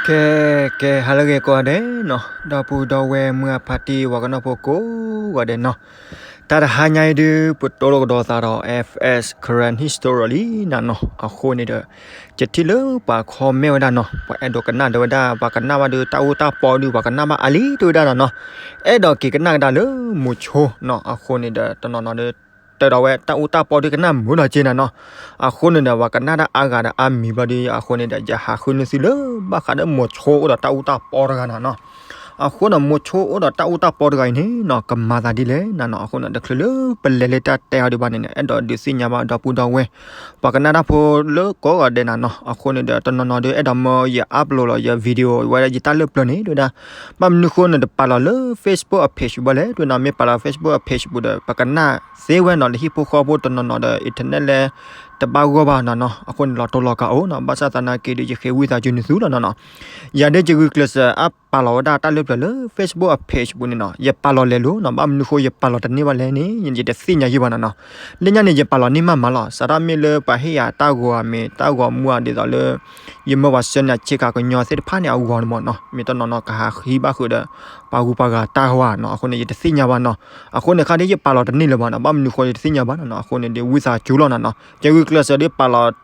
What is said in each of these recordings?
ကဲ ကဲ ဟါလၢအဂ့ၤကိးဂၤဒဲးနီၤ, ဒီပုၢ်ဒီဝဲၢ်မုၢ်အဖါတံၢ် ပှၤကညီဖိကိးဂၤဒဲးနီၤ, တၢ်တဟါညါအံၤဒုး ပတိၢ်လိာ်ကဒီးသးဒီး F S Karen History လံနၤနီၤ. အဃိန့ၣ်ဒီး ယထံၣ်လၢပှၤ comment ဝဲဒၣ်နီၤ, ပှၤအဲၣ်ဒိးကနၣ်ဒၣ်ဝဲဒၣ် ပှၤကနၣ်ဘၣ်ဒီးတၢ်အူတၢ်ပီဒီး ပှၤကနၣ်ဘၣ်အါလံ တဲဝဲဒၣ်နီၤနီၤ, အဲၣ်ဒိးက့ၤကနၣ်ကဒါလၢမိၤဆိနီၤ. အဃိန့ၣ်ဒီး တနီၤနီၤဒီး တဲဒီးဝဲတၢ်အူတၢ်ပီဒီးကနၣ်မုာ်နီၤက့နၤနီၤ. အဃိန့ၣ်ဒီး ပှၤကနၣ်တၢ်အါဂၤဒီးအါမံၤဘျီဒီး အဃိန့ၣ်ဒီး ယဟးဃုန့ၢ်သုလၢဘၣ်ဃးဒီးမိၤဆိအိၣ်ဒီးတၢ်အူတၢ်ပီတဂၤနၤနီၤ. အဃိန့ၣ် မိၤဆိအိၣ်ဒီးတၢ်အူတၢ်ပီတဂၤအံၤန့ၣ်နီၤ ကမၤသးဒ်လဲၣ်နၤနီၤ. အဃိန့ၣ် တချုးလၢပလဲၤလၢတၢ်တဲအီၤဒံးဘၣ်န့ၣ်န့ၣ် အဲၣ်ဒိးဒုးသ့ၣ်ညါဘၣ်ဒီပုၢ်ဒီဝဲၢ် ပှၤကနၣ်တၢ်ဖိလၢကိးဂၤဒဲးနၤနီၤ. အဃိန့ၣ်ဒီး တနီၤနီၤဒီး အဲၣ်ဒိးမၢယ upload လီၤယ video ဝဲဒၣ်ယတၢ်လၢပျၢၤန့ၣ် တဲဝဲဒၣ် ဘၣ်မနုၤဃိန့ၣ် တပာ်လီၤလၢ Facebook အ page ဘၣ်လဲၣ် တဲဝဲဒၣ်. မ့ၢ်ပာ်လီၤ Facebook အ page ပူၤဒီး ပကနၣ်သ့ဝဲနီၤ လၢဟံၣ်ဖိဃီဖိတနီၤနီၤဒီး internet လဲၤတဘၣ်ဂီၢ်ဘၣ်နၤနီၤ. အဃိန့ၣ် လီၤတိၢ်လီၤကးအိၣ်နီၤ. ဘၣ်ဆၣ်သနာ်က့ဒီး ယဃ့ဝံသးစူၤနသုလီၤနၤနီၤ. ယၤဒ်ယဂုာ်ကျဲးစၢးအပာ်လီၤဝဲဒၣ်တၢ်လၢပျၢၤလၢ Facebook အ page ပူၤန့ၣ်နီၤ ယပာ်လီၤလဲၤလိၤနီၤ. ဘၣ်မနုၤဃိယပာ်လီၤတန့ၢ်ဘၣ်လဲၣ်န့ၣ် ယတသ့ၣ်ညါယံၤဘၣ်နၤနီၤ. လၢညါန့ၣ် ယပာ်လီၤန့ၢ်မးမးလီၤ. စးထီၣ်မ့ၢ်လၢပှၤဟ့ၣ်ယၤတၢ်ဂီၤဧါ မ့ၢ်တၢ်ဂီၤမူဧါ ဒ်သိးလၢ ယမၢပှၤဆှၢန့ၢ်ဆ့ကၤကညီသ့ၣ်တဖၣ်န့ၣ် အဂီၤန့ၣ်မးနီၤ. မ့ၢ်တနီၤနီၤကဟးဟံးဘၣ်ဃုာ်ဒီး ပှၤဂုၤပှၤဂၤတၢ်ဂီၤဧါနီၤ. အဃိန့ၣ် ယတသ့ၣ်ညါဘၣ်နီၤ. အဃိန့ၣ် ခါဒ်ယပာ်လီၤတန့ၢ်လၢၤဘၣ်နီၤ. ဘၣ်မနုၤဃိယတသ့ၣ်ညါဘၣ်နီၤနီၤ. အဃိန့ၣ်ဒီး ဝံသးစူၤလီၤနၤနီၤ. ယဂုာ်ကျဲးစၢးဒီးပာ်လီၤ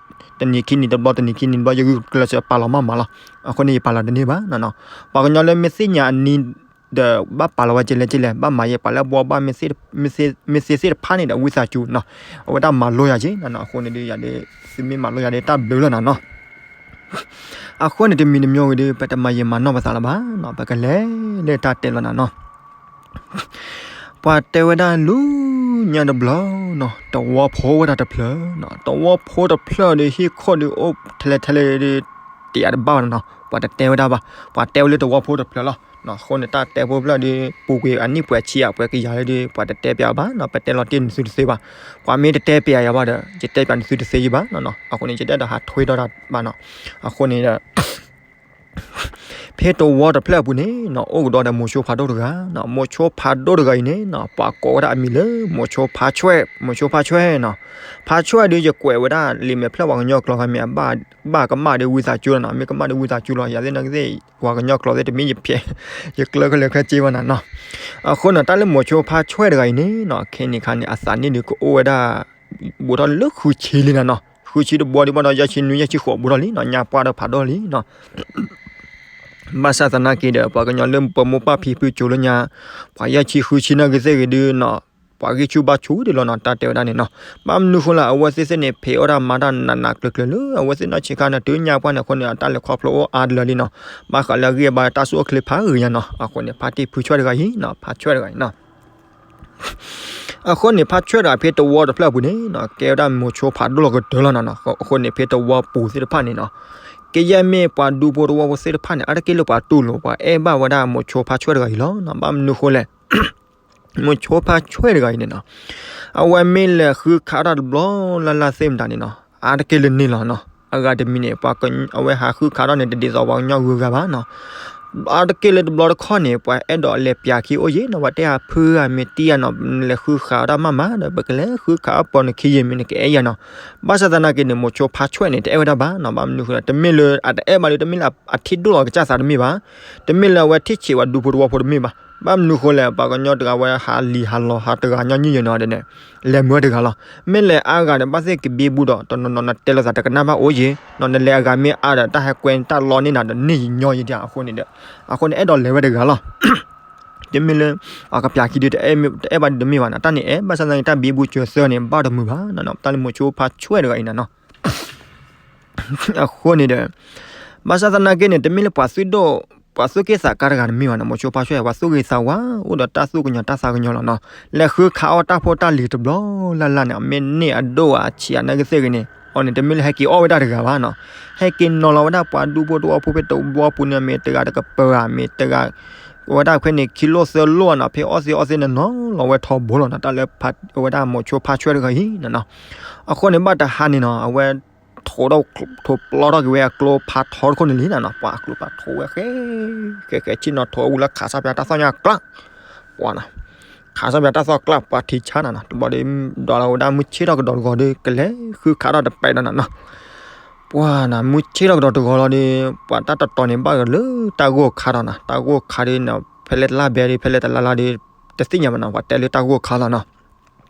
တနံၤခံနံၤတဘျီ တနံၤခံနံၤတဘျီ ယဂုာ်ကျဲးစၢးပာ်လီၤမးမးလီၤ. အဃိန့ၣ် ယပာ်လီၤတန့ၢ်ဘၣ်နီၤနီၤ. ပှၤကညီလၢမ့ၢ်သ့ၣ်ညါအနံၤ ဒီးဘၣ်ပာ်လီၤဝဲကလဲၣ်ကလဲၣ် ဘၣ်မၤယဲပှၤလၢအဘှီဘၣ် မ့ၢ်သ့သ့ၣ်တဖၣ်န့ၣ်ဒီး ဝံသးစူၤနီၤ. အဝဲတၢ်မၤလိယၤက့နၤနီၤ. အဃိန့ၣ်ဒီး ယၤဒီး သုမ့ၢ်မၤလိယၤဒီးတၢ်ဘျုးလီၤနၤနီၤ. အဃိန့ၣ် တမံၤတမံၤဝံၤဒီး ပတမၤယံာ်မၤနီၢ်ပသးလၢၤဘၣ်နီၤ. ပကလဲၤလၢတၢ်တဲလီၤနၤနီၤ. ပှၤတဲဝဲဒၣ်လူၤညါတဘျီနီၤ, သဝီဖိဝဲဒၣ်တဖျၢၣ်နီၤ. သဝီဖိတဖျၢၣ်ဒီး ဟံၣ်ခိၣ်ဒီးအိၣ်ထဲလဲၣ်ထဲလဲၣ်ဒီး တယာ်တဘၣ်ဘၣ်နီၤနီၤ. ပှၤတတဲဝဲဒၣ်ဘၣ်. ပှၤတဲဝဲလၢသဝီဖိတဖျၢၣ်လီၤ. အဃိန့ၣ် တၢ်တဲဖိဖျၢၣ်ဒီး ပူၤကွံာ်အနံၣ်ပှဲၤဆံယၤ ပှဲၤကယၤလၢဒီး ပှၤတတဲပၠးဘၣ်နီၤ. ပတဲလီၤတ့ၢ်နသုတသ့ဘၣ်. ပှၤမ့ၢ်တတဲပၠးယၤဘၣ်ဒီး ယတဲပၠးနသုတသ့ယံၤဘၣ်နီၤနီၤ. အဃိန့ၣ် ယတအဲၣ်ဒိးဟးထွဲဒီးတၢ်ဘၣ်နီၤ. အဃိန့ၣ်ဒီး ဖဲသဝီတဖျၢၣ်အပူၤန့ၣ်နီၤ အိၣ်ကဒီးဒီးမိၤဆိဖးဒိၣ်တဂၤနီၤ. မိၤဆိဖးဒိၣ်တဂၤအံၤန့ၣ်နီၤ ပှၤကိးဝဲဒၣ်အမံၤလၢ မိၤဆိဖါဆွဲၣ်, မိၤဆိဖါဆွဲၣ်နီၤ. ဖါဆွဲၣ်ဒီး ယကွဲးဝဲဒၣ်လံာ်မဲာ်ဖျၢၣ်ပှၤကညီကျိာ်ဂၤ မ့ၢ်အဘၣ်ကမၣ်ဒီးဝံသးစူၤလီၤနီၤ. မ့ၢ်ကမၣ်ဒီးဝံသးစူၤလီၤ. ယၤသ့ၣ်နီၣ်ကသ့ၣ် ပှၤကညီကျိာ်သ့ၣ်တမ့ၢ်ယဖျဲး ယကျၢၤခဲလၢာ်ခဲဆ့ဘၣ်နၤနီၤ. အဃိန့ၣ် တၢ်လၢမိၤဆိဖါဆွဲၣ်တဂၤအံၤန့ၣ်နီၤ ခဲန့ၣ်ခါန့ၣ် အသးန့ၣ်ဒီးကအိၣ်ဝဲဒၣ် ဘူးထီၣ်လၢဃုဆံလံနၤနီၤ. ဃုဆံတဘျီဒီး ဘၣ်ဒီးယဲၢ်ဆံနွံ ယဲၢ်ဆံဃိးဘူးထီၣ်လံနီၤ. ညါပှၢ်ဒီးဖးဒိၣ်လံနီၤ. ဘၣ်ဆၣ်သနာ်က့ဒီး ပှၤကညီလၢပမိၢ်ပၢ်ဖံဖုစိၤလၢညါ ပှၤယဲၢ်ဆံဃုဆံနီၣ်ဂံၢ်သ့ၣ်ဂ့ၤဒုးနီၤ ပှၤဂံၢ်ဆူၣ်ဘါဆူၣ်ဒံးလီၤနီၤ တၢ်တဲဝဲဒၣ်န့ၣ်နီၤ. ဘၣ်မနုၤဃိလၢအဝဲသ့ၣ်သ့ၣ်န့ၣ် ဖံးအီၣ်တၢ်မၤတၢ်နးနးကျၢၤကျၢၤလၢ အဝဲသ့ၣ်နီၢ်ဆံးခါန့ၣ် တုၤညါပှၢ်န့ၣ်အဃိန့ၣ် အတၢ်လဲၤခီဖျိအိၣ်အါတလၢလံနီၤ. ဘၣ်ဃးလၢအဂံၢ်အဘါတၢ်ဆိၣ်အိၣ်ချ့ဖးဂ့ၤညါနီၤ. အဃိန့ၣ် ဖါတံၢ်ဖုဆွဲၣ်တဂၤအံၤနီၤ ဖါဆွဲၣ်တဂၤအံၤနီၤ အဃိန့ၣ် ဖါဆွဲၣ်တဂၤဖဲသဝီတဖျၢၣ်အပူၤန့ၣ်နီၤ ကဲဝဲဒၣ်မိၤဆိဖးဒိၣ်လီၤကတၢၢ်လီၤနီၤနီၤ. အဃိန့ၣ် ဖဲသဝီပူၤသ့ၣ်တဖၣ်န့ၣ်နီၤ ကယဲၢ်မ့ၢ်ပှၤဒူဖိသဝီဖိသ့ၣ်တဖၣ်န့ၣ် အါတက့ၢ်လၢပှၤတူၢ်လိာ် ပှၤအဲၣ်ဘၣ်ဝဲဒၣ်မိၤဆိဖါဆွဲၣ်တဂၤအံၤလီၤနီၤ. ဘၣ်မနုၤဃိလဲၣ် မိၤဆိဖါဆွဲၣ်တဂၤအံၤန့ၣ်နီၤ အဝဲမ့ၢ်လဲၤဃုခးတၢ်တဘျီလၢ်လၢ်သ့ၣ်မတၤန့ၣ်နီၤ အါတက့ၢ်လၢန့ၣ်လီၤနီၤ. အဂၤတမံၤန့ၣ် ပှၤက အဝဲဟးဃုခးထီၣ်န့ၣ် တဒ်သိးပှၤကညီဂုၤဂၤဘၣ်နီၤ. အါတက့ၢ်လၢတဘျီတခီၣ်န့ၣ် ပှၤအဲၣ်ဒိးလဲၤပျးခံအိၣ်ယံၤနီၤ ပှၤတဲဟးဖုဂၤမ့ၢ်တံၢ်ယၤနီၤ နလဲၤဃုခးအီၣ်တၢ်မးမးဒီး ပကလဲၤဃုခးအီၣ်ပိာ်နခံယံၤမ့ၢ်နကအဲၣ်ယၤနီၤ. ဘၣ်ဆၣ်သနာ်က့န့ၣ် မိၤဆိဖါဆွဲၣ်န့ၣ် တအဲၣ်ဝဲဒၣ်ဘၣ်နီၤ. ဘၣ်မနုၤဃိလဲၣ် တမ့ၢ်လၢအတအဲၣ်ဘၣ်ဒီး တမ့ၢ်လၢအထံၣ်ဒိၣ်လီၤကစၢ်သးတမ့ၢ်ဘၣ်. တမ့ၢ်လၢအဝဲထံၣ်ဆံးပှၤဒူဖိသဝီဖိတမ့ၢ်ဘၣ်. ဘၣ်မနုၤဃိလဲၣ် ပှၤကညီတဂၤဝဲဟးလံာ်ဟးလီၤဟးတဂၤညီနုၢ်ယံၤနီၤဒ်န့ၣ် လဲၤမုာ်ဝဲတဂၤလီၤ. မ့ၢ်လဲၤအါဂၤဒီး ဘၣ်သ့ၣ်ကဘံဘူဒီး တနီၤနီၤနတဲလိာ်သးတကနၣ်ဘၣ်အိၣ်ယံၤနီၤ နလဲၤအဂၤမ့ၢ်အါဒီး တၢ်ဟဲကွဲတၢ်လီန့ၢ်နၤဒီးန့ၢ်ယံၤညီယံၤဒ်အဃိန့ၣ်ဒီး အဃိန့ၣ် အဲၣ်ဒိးလဲၤဝဲတဂၤလီၤ. တမ့ၢ်လၢ အကပျးခံဒီး တအဲၣ်ဘၣ်ဒ်တမ့ၢ်ဘၣ်နီၤ တၢ်န့ၣ်အဲၣ် ဘၣ်ဆၣ်သနာ်က့ တၢ်ဘံဘူစၢၤသၢန့ၣ် ဘၣ်တမုာ်ဘၣ်နီၤ တၢ်လၢမိၤဆိဖါဆွဲၣ်တဂၤအံၤနီၤနီၤ အဃိန့ၣ်ဒီး ဘၣ်ဆၣ်သနာ်က့န့ၣ် တမ့ၢ်လၢပှၤသူၣ်ဒိၣ် ပှၤသူၣ်က့ၣ်သးကါတဂၤတမ့ၢ်ဘၣ်နီၤ မိၤဆိဖါဆွဲၣ် ပှၤသူၣ်ဂ့ၤသးဝါ အိၣ်ဒီးတၢ်သူၣ်ကညီၤတၢ်သးကညီၤလီၤနီၤ လဲၤဃုခးအီၣ်တၢ်ဖိတၢ်လံၤတဘျီလၢ်လၢ်န့ၣ် အမ့ၢ်န့ၢ်အဒိၣ်အဆံးအနၢ်ကသ့ၣ်ဂ့ၤန့ၣ် အီၤန့ၣ် တမ့ၢ်လၢဟဲက့ၤအီၣ်ဝဲဒၣ်တဂၤဘၣ်နီၤ ဟဲက့ၤနီၤလီၤဝဲဒၣ်ပှၤဒူဖိသဝီဖိဖဲသဝီပူၤန့ၣ် မ့ၢ်တဂၤတကပၤဧါ မ့ၢ်တဂၤ ဝဲဒၣ်ဖဲန့ၣ် ခံလိၣ်သၢလိၣ်နီၤ ဖဲအီၣ်သ့အီၣ်သ့န့ၣ် နီၤလီၤဝဲထီဘိလီၤနီၤ တၢ်လၢ ဝဲဒၣ်မိၤဆိဖါဆွဲၣ်တဂၤအံၤနီၤနီၤ အဃိန့ၣ် ဘၣ်တဟါန့ၣ်နီၤ အဝဲ ထိးထီၣ် ထိးပျီထီၣ်က့ၤဝဲအကျိဖးထီတခိၣ်န့ၣ်လံနီၤနီၤ ပှၤအကျိဖးထီဝဲဃဲ ဃဲဃဲဆ့ၣ်နီၤထီဝဲလၢခးဆၣ်ပၠးတၢ်သီၣ်ညါအကျါ ပှၤနီၤ ခးဆၣ်ပၠးတၢ်သီၣ်ကျါ ပှၤထံဆါနီၤနီၤ တဘျီဒီး ဒီးလီၤဝဲဒၣ်မုၢ်ဆ့ၣ်ထီၣ်ကဒီးတဂီၤဒီး ကလဲၤဃုခးထီၣ်တပဲာ်ဒီးနီၤနီၤ ပှၤနၤ မုၢ်ဆ့ၣ်ထီၣ်ကဒီးတဂီၤလီၤဒီး ပှၤတၢ်တတီၤန့ၣ် ဘၣ်ဂ့ၤလၢတၢ်ဂိၢ်ခါဒီးနၤ, တၢ်ဂိၢ်ခါဒီးနၤ ဖဲလဲၣ်တလါဘဲဒီး ဖဲလဲၣ်တလါလါဒီး တသ့ၣ်ညါဘၣ်နၤ, ပှၤတဲလၢတၢ်ဂိၢ်ခါလီၤနၤ.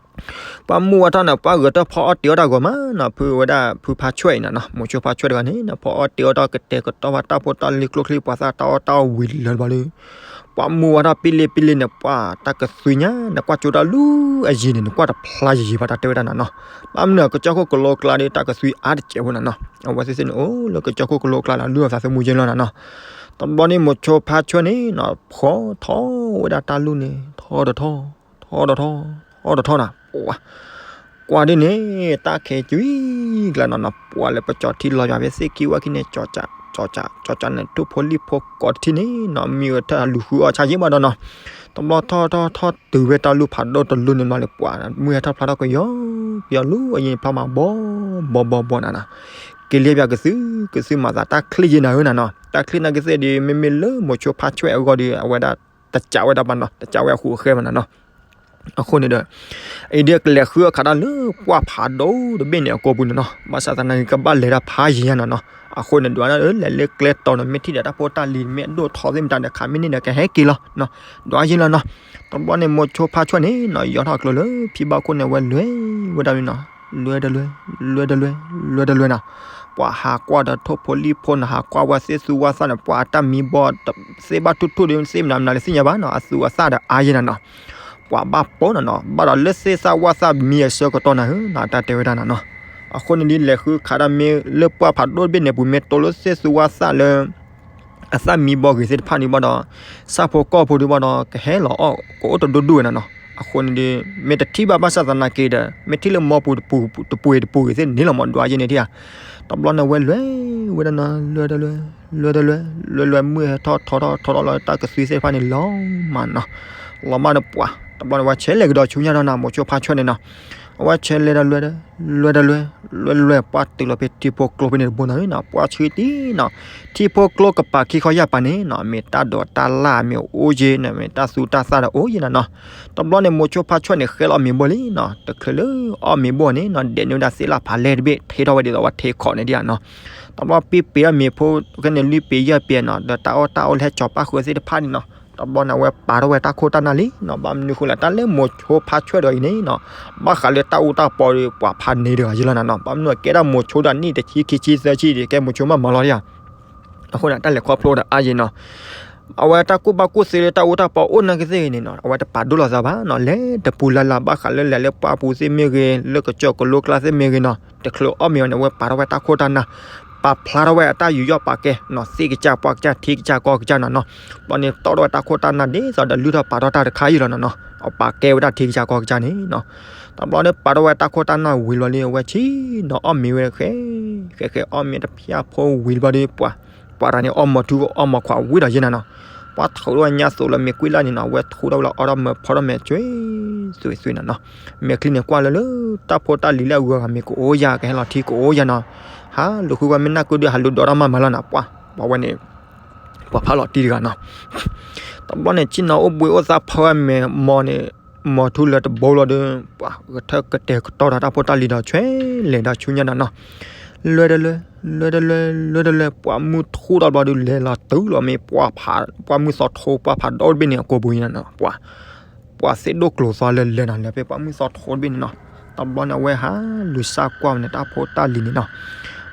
ပှၤမူဝဲထီၣ်န့ၣ် ပှၤဂဲၤထီၣ်ဖီအီၣ်တ့ၤအီၣ်တၢ်ဂီၤမးနၤ, ဖုဝဲဒၣ်ဖုဖါဆွဲၣ်အံၤနၤနီၤ, မိၤဆိဖါဆွဲၣ်တဂၤန့ၣ်နၤ ဖီအီၣ်တ့ၤအီၣ်တၢ်ကတဲာ်ကတီၤဘၣ်တၢ်ဖိတၢ်လံၤကျိချံ ပှၤသၣ်တၢ်အီၣ်တၢ်အီၣ်ဝံၤလၢၤဘၣ်ဒီး ပှၤမူဝဲထီၣ်ပ့လ့ပ့လ့န့ၣ် ပှၤတၢ်ကသွံညါ နကွၢ်ကၠိတၢ်လူၤအယံၤန့ၣ် နကွၢ်တဖျါယံၤယံၤဘၣ် တၢ်တဲဝဲဒၣ်နၤနီၤ. ဘၣ်မနုၤကစၢၢ်ခိၣ်ကလိကျါဒီး တၢ်ကသွံအါတစဲးဖိနၤနီၤ, အဝဲသ့ၣ်သ့ၣ်န့ၣ် အိၣ်လၢကစၢၢ်ခိၣ်ကလိကျါလီၤ လူၢ်အသးသမူယဲလီၤနၤနီၤ. တဘျီန့ၣ် မိၤဆိဖါဆွဲၣ်န့ၣ်နၤ ဖီထီၣ်ဝဲဒၣ်တၢ်လူၤန့ၣ် ထီတထီ ထီတထီ ထီတထီနၤ, ပှၤ ကွၢ်ဒ်န့ၣ် တၢ်ခဲကွံာ်ကျါနီၤနီၤ, ပှၤလၢပကၠီထံလီၤယွၤဖဲသ့ၣ်ခံဝဲခံန့ၣ် ကၠီကၠး ကၠီကၠး ကၠီကၠးန့ၣ် ထူၣ်ဖိလံၣ်ဖိကိးတထံၣ်န့ၣ်နီၤ မံဝဲထၢၣ်လူၤဃုအီၣ်ဆါယံၤဘၣ်ဒီးနီၤ, တဘျီထီၣ်ထီၣ်ထီၣ်တုၤဝဲတၢ်လူၤဖးဒိၣ်တလူၤန့ၣ်မးလၢပှၤ မုၢ်ဟဲထီၣ်ဖျါထီၣ်ကယီကယီလူၤအယံၤန့ၣ် ဖျါမးဘီဘီဘီဘီနၤနီၤ, က့ၤလၢပှၤကသုကသုမၤသးတၢ်ချ့ယံၤနၤဧၢနၤနီၤ, တၢ်ချ့နၤကသ့ၣ်ဒီး မ့မ့ၢ်လၢမိၤဆိဖါဆွဲၣ်အဂီၢ်ဒီး အဝဲဒၣ်တကးဝဲဒၣ်ဘၣ်နီၤ, တကးဝဲအဃူအဃဲမးနၤနီၤ. အဃိန့ၣ်ဒီး အံၤဒ်ကလဲၤဃုအခးတၢ်လၢပှၢ်ဖးဒိၣ်တဘ့ၣ်န့ၣ်အကိာ်ပူၤန့ၣ်နီၤ, ဘၣ်ဆၣ်သနာ်က့ကဘၣ်လဲၤတၢ်ဖးယံၤညါနၤနီၤ, အဃိန့ၣ်ဒွးဒၣ်လၢလဲၤလၢကျဲတီၤန့ၣ် မ့ၢ်ထံၣ်ဒီးတၢ်ဖိတၢ်လံၤ မ့ၢ်အဒိၣ်ထီသ့ၣ်မတၤဒီး ခးမ့ၢ်န့ၣ်ဒီးကဟဲက့ၤလီၤ, ဒွးယံၤလီၤနီၤ. တဘျီန့ၣ် မိၤဆိဖါဆွဲၣ်န့ၣ်နီၤ ယီၤထီၣ်ကျိလၢဖံဘၣ်ခိၣ်န့ၣ် အဝဲလဲၤဝဲဒၣ်လံနီၤ, လဲၤတလဲၤ လဲၤတလဲၤ လဲၤတလဲၤနီၤ, ပှၤဟးကွၢ်ဒီးထူၣ်ဖိလံၣ်ဖိနီၤ, ဟးကွၢ်ဝဲသ့ၣ်သူဝါသၣ်န့ၣ် ပှၤအတၢ်မံဘီ သ့ၣ်ဘၣ်ထူၣ်ထူၣ်ဒီး သ့ၣ်မနုၤမနုၤလၢသ့ၣ်ညါဘၣ်နီၤ, အသူအသၣ်ဒီးအါယံၤနၤနီၤ, ပှၤဘၣ်ပိာ်နၤနီၤ, ဘၣ်ဒီးလၢသ့ၣ်သၣ်ဝါသၣ်မံအဆၢကတီၢ်နၤဧၢနီၤ, တၢ်တဲဝဲဒၣ်နၤနီၤ. အဃိန့ၣ်ဒ်လဲၤဃုခးတၢ်မ့ၢ်လၢပှၢ်ဖးဒိၣ်တဘ့ၣ်န့ၣ်ပူၤ မ့ၢ်တိၢ်လၢသ့ၣ်သူဝါသၣ်လၢ အသၣ်မံဘီဂ့ၤသ့ၣ်တဖၣ်န့ၣ်ဘၣ်ဒီး ဆၣ်ဖိကီၢ်ဖိဒုးဘၣ်ဒီး ကဟဲလီၤအီၣ်ကအိၣ်တဒူၣ်ဒူၣ်ဝဲနၤနီၤ. အဃိန့ၣ်ဒ် မ့ၢ်တထံၣ်ဘၣ်ဘၣ်ဆၣ်သနာ်က့ဒီး မ့ၢ်ထံၣ်လၢမိၢ်ပူၤတပူၤတပူၤဂ့ၤသ့ၣ်န့ၣ်လီၤမး ဒွးယံၤန့ၣ်ထံၣ်ဧါ. တဘျီန့ၣ်ဝဲလဲၤဝဲဒၣ်နီၤ လဲၤတလဲၤ လဲၤတလဲၤ လဲၤလဲၤ မုၢ်ဟဲထီၣ်ထီထီၣ်ထီထီၣ်လီၤ တၢ်ကသွံသ့ၣ်တဖၣ်န့ၣ်လီၤမးနီၤ. လီၤမးဒီးပှၤ တဘျီန့ၣ်ဝဲဆဲးလဲၤကဒီးဆူညါဒီးနၤ မိၤဆိဖါဆွဲၣ်န့ၣ်နီၤ. အဝဲဆဲးလဲၤဒီးလဲၤဒီး လဲၤဒီးလဲၤ လဲၤလဲၤ ပှၤတုၤလီၤဖဲထံဖိကျိဖဲန့ၣ်တဘိနီၤ ပှၤဆှံတံၢ်နီၤ. ထံဖိကျိကပၤခံခီယၢ်ပၤန့ၣ်နီၤ မ့ၢ်တၢ်ဒိးတၢ်လၣ်မ့ၢ်အိၣ်ယ့ၤနီၤ မ့ၢ်တၢ်သူတၢ်သၣ်ဒီးအိၣ်ယ့ၤနၤနီၤ. တဘျီန့ၣ် မိၤဆိဖါဆွဲၣ်န့ၣ် ဃဲလီၤအီၣ်မ့ၤဘိလံနီၤ. တချုးလၢအီၣ်မ့ၤဘိန့ၣ်နီၤ ဒဲးန့ၢ်ဝဲဒၣ်သ့ၣ်လၣ်ဖးလဲၢ်တဘ့ၣ် ထ့ထီၣ်ဝဲဒ်သိးဝဲထ့ခီးန့ၣ်ဒ်နီၤ. တဘျီပ့ပ့ၤအီၣ်မ့ၤဖိ ခဲန့ၣ်လွံၢ်ပ့ၤယဲၢ်ပ့ၤနီၤ ဒီးတၢ်အီၣ်တၢ်အီလၢဟဲကၠီၤပၣ်ဃုာ်သ့ၣ်တဖၣ်န့ၣ်နီၤ. တဘျီန့ၣ် အဝဲပာ်ထီၣ်ဝဲတၢ်ခိၣ်တၢ်နၢ်လံနီၤ. ဘၣ်မနုၤဃိလဲၣ် တၢ်လၢမိၤဆိဖါဆွဲၣ်ဒီးအံၤန့ၣ်နီၤ ဘၣ်ဃးလၢတၢ်အူတၢ်ပီဒီး ပှၤဖးန့ၢ်တဂၤယ့လီၤနၤနီၤ. ဘၣ်မနုၤကဲဒၣ်မိၤဆိဒီးနံၣ်တဆံခံဆံသၢဆံဒီး ကဲမိၤဆိမးမၤလီၤဒ်ဧါ. အဃိန့ၣ် တၢ်လဲၤခီဖျိဒီးအါယ့ၤနီၤ. အဝဲတၢ်ကူၣ်ဘၣ်ကူၣ်သ့လၢတၢ်အူတၢ်ပီအိၣ်နာ်က့သ့ၣ်ဂ့ၤန့ၣ်နီၤ အဝဲတပာ်ဒိၣ်လီၤသးဘၣ်နီၤ. လဲၤတပူၤလၢ်လၢ် ဘၣ်ဃးလၢလဲၤလၢပှၢ်ပူၤသ့ၣ်မ့ၢ်ဂ့ၤ လၢကစၢၢ်ကလိကျါသ့ၣ်မ့ၢ်ဂ့ၤနီၤ တချုးအီၣ်မ့ၤအီၤန့ၣ် အဝဲပာ်ထီၣ်ဝဲတၢ်ခိၣ်တၢ်နၢ် ပာ်ဖျါထီၣ်ဝဲအတၢ်ယူးယီၣ်ပာ်ကဲနီၤ သ့ၣ်ကစၢ်ပှၢ်ကစၢ်ထံကစၢ်ကီၢ်ကစၢ်နီၤနီၤ. ဘျီန့ၣ် တီၣ်ထီၣ်ဝဲတၢ်ခိၣ်တၢ်နၢ်ဒ်သိးဒီးလုၢ်ထီၣ်ပာ်ထီၣ်တၢ်တခါအံၤလီၤနီၤနီၤ. အပာ်ကဲဝဲဒၣ်ထံကစၢ်ကီၢ်ကစၢ်န့ၣ်နီၤ. တဘျီန့ၣ် ပာ်ထီၣ်ဝဲတၢ်ခိၣ်တၢ်နၢ်ဝံၤလီၤလံ အဝဲဆ့ၣ်နီၤအီၣ်မ့ၤဝဲဃဲ ဃဲဃဲအီၣ်မ့ၤတဖျၢၣ်ဖိဝံၤဘျီဒီး ပှၤ ပှၤတဂၤန့ၣ် အီၣ်မီၤထူအီၣ်မီၤခွးဝံၤဒီးယဲၢ်နၤနီၤ. ပှၤထုးထီၣ်ဝဲညါသိးလၢမ့ၤကွံလၢ်န့ၣ်နီၤ အဝဲထူထီၣ်ဝဲလၢအီၣ်ထီၣ်မၢဖီထီၣ်မဲာ်ဆွ့ သွံၣ်သွံၣ်နၤနီၤ. မဲာ်ချံန့ၣ်ကွၢ်လၢလၢ တၢ်ဖိတၢ်လံၤလၢအဂုၤအဂၤမ့ၤကအိၣ်ယၤ ကဟဲလီၤထံကအိၣ်ယၤနီၤ. ဟးလူၤဃုဝဲမ့ၢ်နၢ်ကုဒု ဟးလူၤဒိးတၢ်မၤမၤလီၤနၤ ပှၤ ပှၤဝဲန့ၣ် ပှၤဖးလီၤတံၢ်တဂၤနီၤ. တဘျီန့ၣ် ဆ့ၣ်နီၤအိၣ်ဘှံးအိၣ်သါဖီဝဲမဲာ်မီၤန့ၣ် မီၤထူလၢတဘိလီၤဒီး ပှၤဂဲၤထၢၣ်ကတဲာ်ကတီၤဒီးတၢ်ဖိတၢ်လံၤဒီးဆွဲလဲၤဒီးဆူညါဒီးနီၤ. လဲၤတလဲၤ လဲၤတလဲၤ လဲၤတလဲၤ ပှၤမုၢ်ထူထီၣ်ဘျီဒီး လဲၤလီၤတုၤလီၤမ့ၢ်ပှၢ်ဖး ပှၢ်မုၢ်သီထိ ပှၢ်ဖးဒိၣ်တဘ့ၣ်န့ၣ် အကိာ်ပူၤန့ၣ်နီၤ ပှၤ ပှၤသ့ၣ်ဒိၣ်ကျိၤသီလၢလဲၤနီၤ လဲၤဖဲပှၢ်မုၢ်သီထိတဘ့ၣ်န့ၣ်နီၤ. တဘျီန့ၣ် အဝဲဟးလူၤစၢ်ကွၢ်ဝဲန့ၣ် တၢ်ဖိတၢ်လံၤန့ၣ်နီၤ.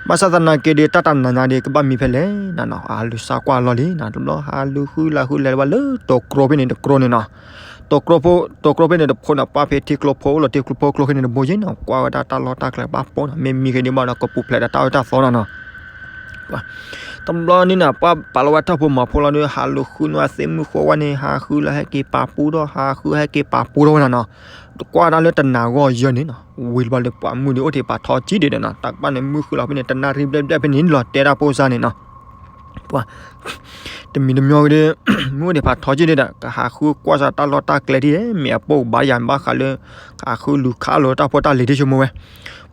ဘၣ်ဆၣ်သနာ်က့ဒီး တၢ်တနၤညါဒီး ကဘၣ်မံဖဲလဲၣ်နၤနီၤ ဟးလူၤစၢ်ကွၢ်လီၤလံနီၤ. တဘျီဟးလူၤဃုလၢ်ဃုလဲၤဘၣ်လၢတိၤကျိဖဲန့ၣ်တကျိန့ၣ်နီၤ. တိၤကျိဖဲ တိၤကျိဖဲန့ၣ်တဖိနီၤ ပှၢ်ဖဲထံကျိဖိအိၣ်လီၤ ထံကျိဖိကျိဖဲန့ၣ်တဘိယ့ၣ်နီၤ ကွၢ်ဝဲဒၣ်တၢ်လီၢ်တၢ်ကျဲဘၣ်ပိာ်နီၤ မ့ၢ်မံဃဲဒံးဘၣ်ဒီး ကပူၤဖျဲးဒီးတၢ်အၢတၢ်သီနီၤနီၤ. တဘျီန့ၣ်နီၤ ပှၤပာ်လီၤဝဲထၢၣ်ဖိမီၤဖိလီၤဒီး ဟးလူၤဃုနွံသ့ၣ်မုၢ်ဃိဝဲန့ၣ် ဟးဃုလၢဟဲက့ၤပာ်ပူထီၣ် ဟးဃုဟဲက့ၤပာ်ပူထီၣ်ဝဲနီၤနီၤ. တကွၢ်တၢ်လၢတနၤဂီၢ်ယဲၢ်န့ၣ်နီၤ ဝံၤတဘျီဒီး ပှၤမုၢ်ဒံးအိၣ်ထဲပာ်ထီကံဒံးဒီးနီၤ တၢ်ကဘၣ်န့ၣ်မုၢ်ဃုလီၤဖဲန့ၣ် တနၣ်ရံၣ်ဘျဲၣ်ဘျဲၣ်ဖဲန့ၣ်လီၤတဲတၢ်ဖိစၢ်န့ၣ်နီၤ. ပှၤ တမံၤတမံၤကဒီး မုၢ်အိၣ်ဒံးဖးထီက့ၤဒံးဒီး ကဟးဃုကွၢ်စၢ်တၢ်လီၢ်တၢ်ကျဲထံၣ် မ့ၢ်အပိၢ်ကဘၣ်ယၤ ဘၣ်ဃးလၢ ကဟးဃုလူၤခးလီၤတၢ်ဖိတၢ်လံၤထံၣ်ဆိကမိၣ်ဝဲ.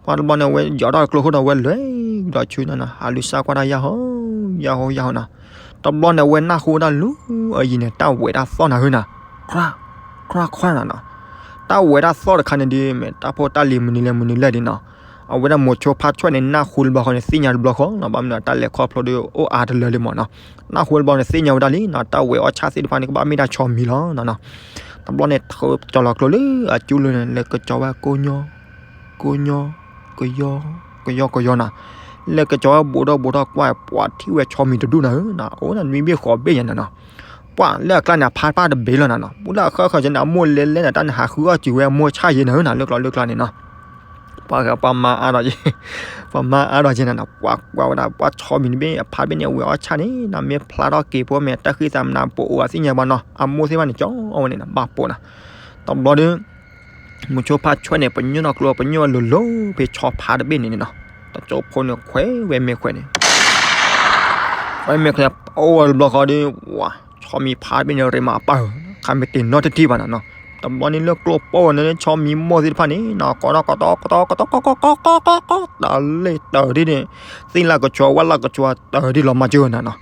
ပှၤတဘျီန့ၣ် အဝဲယီၤထီၣ်ကျိခိၣ်ဒီး အဝဲလဲၤကဒီးဆူညါနီၤ ဟးလူၤစၢ်ကွၢ်တၢ်ယၢ်ဟီ ယၢ်ဟီ ယၢ်ဟီနီၤ. တဘျီန့ၣ် အဝဲနၢ်ဟူတၢ်လူၤအယံၤန့ၣ် တၢ်ဝဲးတၢ်သီၣ်နၤဟၢနၤ ခွါ ခွါခွါနီၤနီၤ. တၢ်ဝဲးတၢ်သီၣ်တခါန့ၣ်ဒီး မ့ၢ်တၢ်ဖိတၢ်လံၤမနုၤလဲၣ်မနုၤလဲၣ်ဒံးနီၤ. အဝဲဒၣ်မိၤဆိဖါဆွဲၣ်န့ၣ် နၢ်ဟူတဘျီဃီန့ၣ် သ့ၣ်ညါတဘျီဃီနီၤ, ဘၣ်မနုၤတၢ်လဲၤခီဖျိဒီးအိၣ်အါတလၢလံမးနီၤ, နၢ်ဟူတဘျီန့ၣ် သ့ၣ်ညါဝဲဒၣ်လံနီၤ, တၢ်ဝဲၤအီၣ်ဆၣ်သ့ၣ်တဖၣ်န့ၣ် ကဘၣ်မ့ၢ်ဒၣ်ဆီမံၤလီၤနီၤနီၤ. တဘျီန့ၣ် ထုးကၠီၤလီၤကျိလၢအကၠူလၢန့ၣ် လဲၤကၠီၤဝဲကိညီ ကိညီ ကယီ ကယီကယီနီၤ, လဲၤကၠီၤဝဲဘူးဒီးဘူးဒီးကွၢ် ပှၤထံၣ်ဝဲဆီမံၤတဒူၣ်နၤဧၢနီၤ, အိၣ်နမံဘ့ၣ်ဃီးဘ့ၣ်ယဲနီၤနီၤ, ပှၤလၢအကျါန့ၣ် အဖါတဘ့ၣ်လီၤနၤနီၤ, ဘူးလၢအဃၢဃၢၤကဲန့ၣ် အမိၢ်လဲၤလဲၤန့ၣ် တၢ်နဟးဃုအီၣ်စံးဝဲအမိၢ်ဆၣ်ယဲနၤဧၢနီၤ, လၢကျီလၢကျါန့ၣ်နီၤ ပှၤဂၤပှၤမါအါဒီးယဲ, ပှၤမါအါဒီးယဲနၤနီၤ, ပှၤကွၢ်ဝဲဒၣ် ပှၤဆီမံၤတဘ့ၣ် အဖါတဘ့ၣ်န့ၣ် အဝဲၤအီၣ်ဆၣ်န့ၣ်နီၤ, မ့ၢ်ဖျါထီၣ်က့ၤဖိမ့ၢ်တၢ်ဃံသးမနၤ ပအိၣ်အသ့ၣ်ညါဘၣ်နီၤ, အမိၢ်သ့ၣ်တဖၣ်န့ၣ် ကၠီဝဲန့ၣ်နီၤ, ဘၣ်ပိာ်နီၤ. တဘျီဒီး မိၤဆိဖါဆွဲၣ်န့ၣ် ပညိၣ်နီၢ်ကျိ ပညိၣ်ဝဲလိၤလိၤ ဖဲဆီဖါတဘ့ၣ်န့ၣ်နီၤ, တကၠိဖိန့ၣ်ခွဲးဝဲမဲာ်ခွဲးန့ၣ် ခွဲးမဲာ်ခွဲးန့ၣ် အိၣ်ဝဲတဘျီဃီဒီး ဝၤ ဆီမံၤဖါတဘ့ၣ်န့ၣ် ရ့မးအပၢ်ဧၢ, ခါမ့ၢ်တ့ၢ်နီတထံၣ်ဘၣ်နီၤနီၤ, တဘျီန့ၣ်လၢကျိပိၢ်ဝဲန့ၣ် ဆီမံၤမိၢ်သ့ၣ်တဖၣ်န့ၣ်နီၤ ကိးထီၣ်ကိးထီၣ်ကိးထီၣ်ကိးထီၣ်ကိးထီၣ်ကိးထီၣ် တၢ်လ့ၣ်တၢ်ဒ်န့ၣ် သ့ၣ်လၢကဆှီဝဲလၢကဆှီတၢ်ဒ်လီၤမၤစၢၤနၤနီၤ.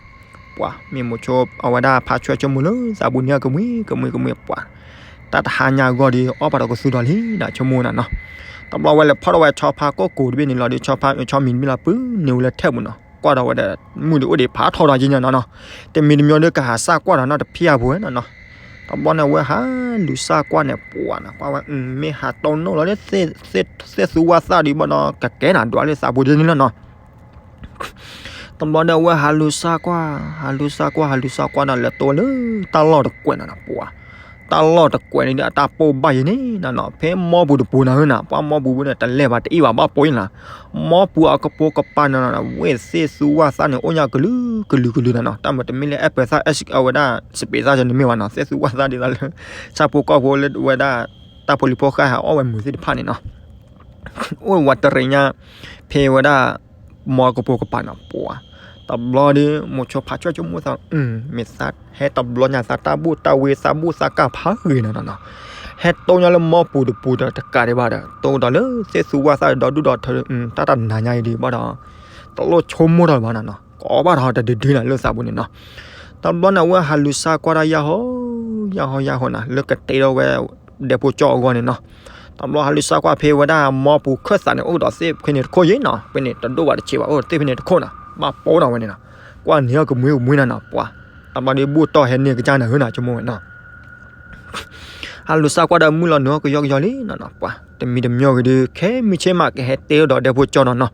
ပှၤမ့ၢ်မိၤဆိ အဝဲဒၣ်ဖါဆွဲၣ်ဆိကမိၣ်လၢသးပူၤန့ၣ် ကမှံကမှံကမှံပှၤ တၢ်တဟါညါအဂီၢ်ဒီး အီၣ်ပာ်ဒီးကသူဒီးလံဒီးဆိကမိၣ်နၤနီၤ. တဘျီဝဲလဲၤဖီၣ်ထီၣ်ဝဲဆီဖါကိၣ်ကိၤတဘ့ၣ်န့ၣ်လီၤဒီး ဆီဖါ ဆီမံၤတဘ့ၣ်လီၤ ပုၢ်န့ၢ်ဝဲလၢထဲပူၤနီၤ, ကွၢ်ဒီးဝဲဒီး မုၢ်ဒုးအိၣ်ဒံးဖးထီဒီးယဲညါနီၤနီၤ, တမံၤတမံၤဒီးကဟးစၢ်ကွၢ်ဒီးနီတဖျၢၣ်အပူၤနီၤနီၤ. တဘျီန့ၣ် အဝဲဟးလူၤစၢ်ကွၢ်န့ၣ် ပှၤနီၤ ကွၢ်ဝဲ မ့ၢ်ဟးတိၢ်နီၣ်လီၤလၢ သ့ၣ်သူဝၣ်သၣ်ဒံးဘၣ်နီၤ ကကဲနၤဒွးလၢသးပူၤဒ်န့ၣ်လီၤနီၤ. တဘျီဒီးအဝဲဟးလူၤစၢ်ကွၢ် ဟးလူၤစၢ်ကွၢ် ဟးလူၤစၢ်ကွၢ်ဒီး လဲၤတိၢ်ဝဲလၢတၢ်လီၢ်တကွဲးနီၤနီၤ ပှၤ, တၢ်လီၢ်တကွဲးန့ၣ်ဒီး အတၢ်ပိၢ်ဘၣ်ယဲန့ၣ်နီၤနီၤ, ဖဲမီပူၤတပူၤနၤဧၢနီၤ, ပှၤမီပူၤပူၤန့ၣ် တလဲၤဘၣ်တအ့ၣ်ဘၣ်ဘၣ်ပိာ်အံၤလီၤ, မီပူၤအကပိာ်ကပၤနီၤနီၤ ဝဲသ့ၣ်သူဝၣ်သၣ်န့ၣ်အိၣ်ညါကလုာ်ကလုာ်ကလုာ်နီၤနီၤ, တၢ်မၤတမ့ၢ်လၢ apple သၣ် အဝဲဒၣ် စပံးသၣ်န့ၣ်မ့ၢ်ဘၣ်နီၤ, သ့ၣ်သူဝၣ်သၣ်ဒ်သိးလၢ ဆၣ်ဖိကီၢ်ဖိလၢဝဲဒၣ် တၢ်ဖိလံၤဖိဃၢ်ဟးအီၣ်ဝဲမုာ်သ့ၣ်တဖၣ်န့ၣ်နီၤ အိၣ်ဝးတရံးညါ ဖဲဝဲဒၣ် မီကပိာ်ကပၤနီၤ ပှၤ, တဘျီဒီး မိၤဆိဖါဆွဲၣ်ဆိကမိၣ်သး မ့ၢ်သးဟဲတဘျီညါ သးတၢ်ဘူၣ်တၢ်ဝ့သးဘူၣ်သးကၢ်ဖးဂ့ၤနီၤနီၤ, ဟဲတိၢ်ညါလၢမီပူၤတပူၤဒီးတကးဒံးဘၣ်ဒီး တိၢ်ဒီးလၢသ့ၣ်သူဝၣ်သၣ်ဒီဒူၣ်ဒီထၢ တၢ်တနၤညါအံၤဒံးဘၣ်ဒီး တလိၣ်ဆိကမိၣ်တၢ်လၢၤဘၣ်နီၤနီၤ, ကိးဘၣ်ဒီးတဒုဒုနီၤလၢသးပူၤန့ၣ်နီၤ. တဘျီန့ၣ် အဝဲဟးလူၤစၢ်ကွၢ်တၢ်ယၢ်ဟီ ယၢ်ဟီ ယၢ်ဟီနီၤ လၢကတဲဒီးဝဲ ဒဲဖိကၠီအဂီၢ်န့ၣ်နီၤ. တဘျီဟးလူၤစၢ်ကွၢ်ဖဲဝဲဒၣ်မီပူၤခၢၣ်သးန့ၣ် အိၣ်ဒီးသ့ၣ်ဖဲန့ၣ်တခိၣ်ယဲနီၤ, ဖဲန့ၣ်တဒိၣ်ဘၣ်တဆံးဘၣ် အိၣ်သ့ၣ်ဖဲန့ၣ်တခိၣ်နီၤ, ဘၣ်ပိာ်နီၤဝဲန့ၣ်နီၤ, ကွၢ်န့ၢ်အီၤကမှံကမှံနီၤနီၤ ပှၤ, တဘျီဒီးဘူၣ်တီၢ်ဟဲန့ၢ်ကစၢ်နၤဧၢနီၤ ဆိကမိၣ်ဝဲနီၤ ဟးလူၤစၢ်ကွၢ်ဒီးမုၢ်လီၤနုာ်အီၤကယီကယီလံနီၤနီၤ ပှၤ, တမံၤတမံၤဂ့ၤဒီး ခဲမုၢ်ဆ့ၣ်မးကဟဲတဲဒီးဒဲဖိကၠီနီၤနီၤ.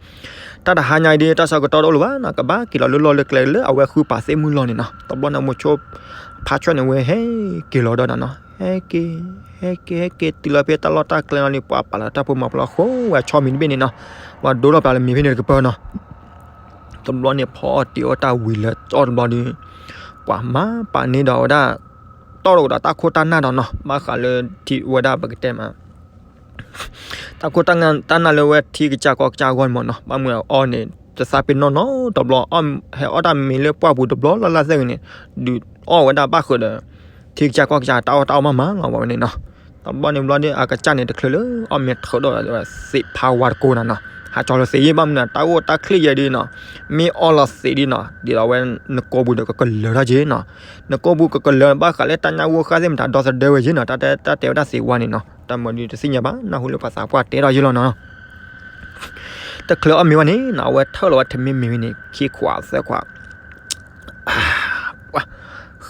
တၢ်တဟါညါအံၤဒီး တၢ်ဆၢကတီၢ်တအိၣ်လၢၤဘၣ်နီၤ ကဘၣ်က့ၤလီၤလၢလီၢ်လၢကျဲလၢအဝဲဃုပာ်သ့ၣ်မုၢ်လီၤန့ၣ်နီၤ. တဘျီန့ၣ် မိၤဆိဖါဆွဲၣ်န့ၣ်ဝဲဟဲက့ၤလီၤဒီးနီၤနီၤ ဟဲက့ၤ ဟဲက့ၤ ဟဲက့ၤ ဟဲက့ၤတုၤလီၤဖဲတၢ်လီၢ်တၢ်ကျဲလီၤန့ၣ် ပှၤပာ်လီၤတၢ်ဖိမၤဖိလီၤဃိဝဲဆီမံၤတဘ့ၣ်န့ၣ်နီၤ, ပှၤဒိလီၤပာ်လၢမ့ၤဖဲန့ၣ်တကပၤနီၤ. တဘျီန့ၣ် ဖီအီၣ်တ့ၤအီၣ်တၢ်ဝံၤလၢာ်ကၠီတဘျီဒီး ပှၤမၤပာ်န့ၢ်ဒီးဝဲဒၣ် တီၢ်တအိၣ်ဒီးတၢ်ခိၣ်တၢ်နၢ်ဒီးနီၤ ဘၣ်ဃးလၢထံဝဲဒၣ်ပကတဲမး တၢ်ခိၣ်တၢ်နၢ်လၢဝဲထံကစၢ်ကီၢ်ကစၢ်အဂီၢ်န့ၣ်မးနီၤ ဘၣ်မနုၤအီၣ်န့ၣ် တသးပ့ၤနီၣ်နီတဘျီ ဟဲအီၣ်တၢ်မ့ၤလၢပှၢ်ပူၤတဘျီလၢ်လၢ်သ့ၣ်ဂ့ၤန့ၣ် ဒုးအီၣ်ဝဲဒၣ်ဘၣ်ဃုာ်ဒီး ထံကစၢ်ကီၢ်ကစၢ်တၢ်အီၣ်တၢ်အီမးမးလီၤဝဲန့ၣ်နီၤ. တဘျီန့ၣ်ဘျီဒီး အကစၢ်န့ၣ်တချုးလၢအီၣ်မ့ၤထုးဒီး သ့ၣ်ဖးဝါတကိးနီၤနီၤ ဟးကၠီလၢသ့ၣ်ယဲၢ်ဘၣ်မနုၤ တၢ်အိၣ်တၢ်ချ့ယဲၢ်ဒ်နီၤ မ့ၢ်အီၣ်လီၤသ့ၣ်ဒ်နီၤ ဒ်သိးဝဲနကိာ်ပူၤဒီးကကလၢၤထီၣ်က့ၤနီၤ နကိာ်ပူၤကကလၢၤဘၣ်ဃးလၢတၢ်ညၣ်ဂိၢ်ဃၢ်သ့ၣ်မတၤ ဒီသဒၢဝဲယဲၢ်နီၤ တၢ်တဲဝဲဒၣ်သ့ၣ်ဝါန့ၣ်နီၤ တၢ်မၤဒုးတသ့ၣ်ညါဘၣ် နၢ်ဟူလၢပှၤသးပှၢ်တဲထီၣ်ယဲၢ်လီၤနီၤ တချုးအီၣ်မ့ၤဝဲန့ၣ်နီၤ အဝဲထၢၣ်လီၤဝဲထမ့ၢ်မ့ၢ်ဝဲန့ၣ် ခံခွးသၢခွး ပှၤ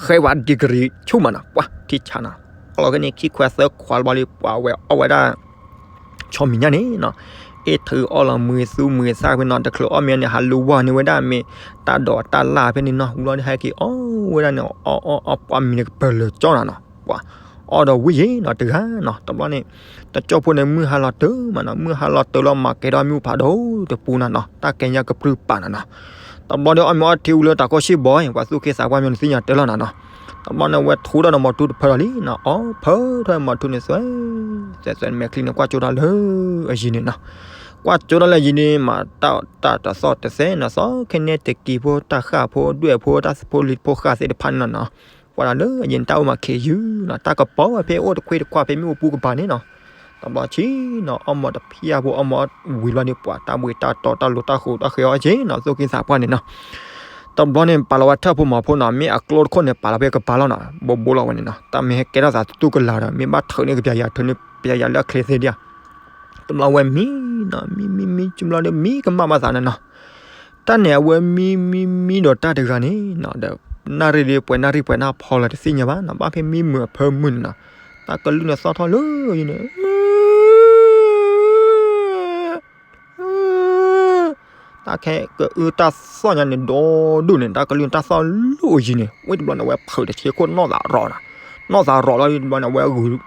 ဃဲဝဲ degree ဆူၣ်မးနီၤ ပှၤ ထံဆးနီၤ အီၣ်လီၤခဲန့ၣ် ခံခွးသၢခွးလၢၤဘၣ်လံ ပှၤဝဲအီၣ်ဝဲဒၣ် ဆီမံၤညါန့ၣ်နီၤ အ့ၣ်ထုးအီၣ်လီၤမုာ်သူမုာ်သၣ်ဖဲနီၤ တချုးအီၣ်မ့ၤန့ၣ် ဟးလူၤဝီန့ၢ်ဝဲဒၣ်မ့ၤ တၢ်ဒိးတၢ်လၢ်ဖဲန့ၣ်နီၤ ဝံၤလီၤဒီးဟဲက့ၤအီၣ်ဝဲဒၣ်န့ၣ် အီၣ်အီၣ်အီၣ်ပှၤမံၤန့ၣ်ကပၢၤလၢာ်ကၠီနီၤနီၤ ပှၤ အီၣ်ဒီးဝံၤယံၤနီၤ တဂၤနီၤ တဘျီန့ၣ် တကၠိဖိန့ၣ် မုၢ်ဟါလီၤတုၤမးနီၤ မုၢ်ဟါလီၤတုၤလီၤ မၤကဲၤထီၣ်မ့ၣ်အူဖးဒိၣ်တပူၤနီၤနီၤ တၢ်ကဲၤညါကပြုၢ်ပာ်နီၤနီၤ တဘျီဒီး အီၣ်မ့ၤအီထံဝံၤလၢတၢ်ကီၢ်ဆံၣ်ဘီအံၤ ပှၤသူၣ်က့သးပှၢ်မ့ၢ်နသ့ၣ်ညါတၢ်လီၤနီၤနီၤ တဘျီန့ၣ် အဝဲထူထီၣ်ဒီးမီၤထူတဖၢလီၤလံနီၤ အီၣ်ဖၢထီၣ်မီၤထူန့ၣ် သွဲ သွဲသွဲမဲာ်ချံန့ၣ် ကွၢ်ကၠိတၢ်လၢအယံၤန့ၣ်နီၤ ကွၢ်ကၠိတၢ်လၢအယံၤန့ၣ် မၤတၢ်တၢ်တသီၣ်တသဲနီၤ သီခဲန့ၣ် တကံၤဖိ တၢ်ဃၢ်ဖိ ဒွဲၣ်ဖိ တၢ်ဖိလံၤဖိဃၢ်သ့ၣ်တဖၣ်န့ၣ်နီၤနီၤ ကွၢ်တၢ်လၢအယံၤန့ၣ် တၢ်အိၣ်မးခ့ယုၢ်နီၤ တၢ်ကပီၤဝဲဖဲအိၣ်တခွ့တခွးဖဲမ့ၣ်အူပူၤကပၤန့ၣ်နီၤ တဘျီဆံနီၤ အီၣ်မီၤတဖျၢၣ်ဖိ အီၣ်မီၤဝံၤဘျီန့ၣ် ပှၤတၢ်ဘှံးတၢ်တီၤ တၢ်လိၤတၢ်ဃိးတၢ်ဃဲၤအီၤက့ၤနီၤ သူၣ်က့သးပှၢ်န့ၣ်နီၤ တဘျီန့ၣ် ပာ်လီၤဝဲထၢၣ်ဖိမီၤဖိနီၤ မ့ၢ်အကျိတခိၣ်န့ၣ် ပာ်လီၤဖဲကပၤလီၤနီၤ ဘိဘိလီၤဝဲန့ၣ်နီၤ တၢ်မ့ၢ်ဟဲကဲထီၣ်သးတူၢ်ကလာ်ဒီး မ့ၢ်ဘၣ်ထုးန့ၢ်ကပျၢ်ယၤ ထုးန့ၢ်ကပျၢ်ယၤလၢအချ့သ့ဒံးဧါ တဘျီဝဲမံ မံမံမံ ကဘျီဒီး မံကမၣ်ဘၣ်သးန့ၣ်နီၤ. တၢ်န့ၣ်အဝဲမံမံမံဒီးတၢ်တဂၤန့ၣ်နီၤ ဒီး နၣ်ရံၣ်ဒီး ပှဲၤနၣ်ရံၣ်ပှဲၤနၣ်ဖီလီၤတသ့ၣ်ညါဘၣ်နီၤ, ဘၣ်ဖဲမံမုာ်အဖၢမုာ်န့ၣ်နီၤ, တၢ်ကလုၢ်န့ၣ်သီၣ်ထီၣ်လၢယံၤန့ၣ် တၢ်ခဲကအုတၢ်သီၣ်ညါန့ၣ် ဒီဒူၣ်န့ၣ် တၢ်ကလုၢ်န့ၣ်တၢ်သီၣ်လၢယံၤန့ၣ်, ဝံၤတဘျီန့ၣ် အဝဲဖုးတဆ့ခိၣ်နီၣ်သးရီၤနီၤ, နီၣ်သးရီၤလီၤ တဘျီန့ၣ် အဝဲဂုာ်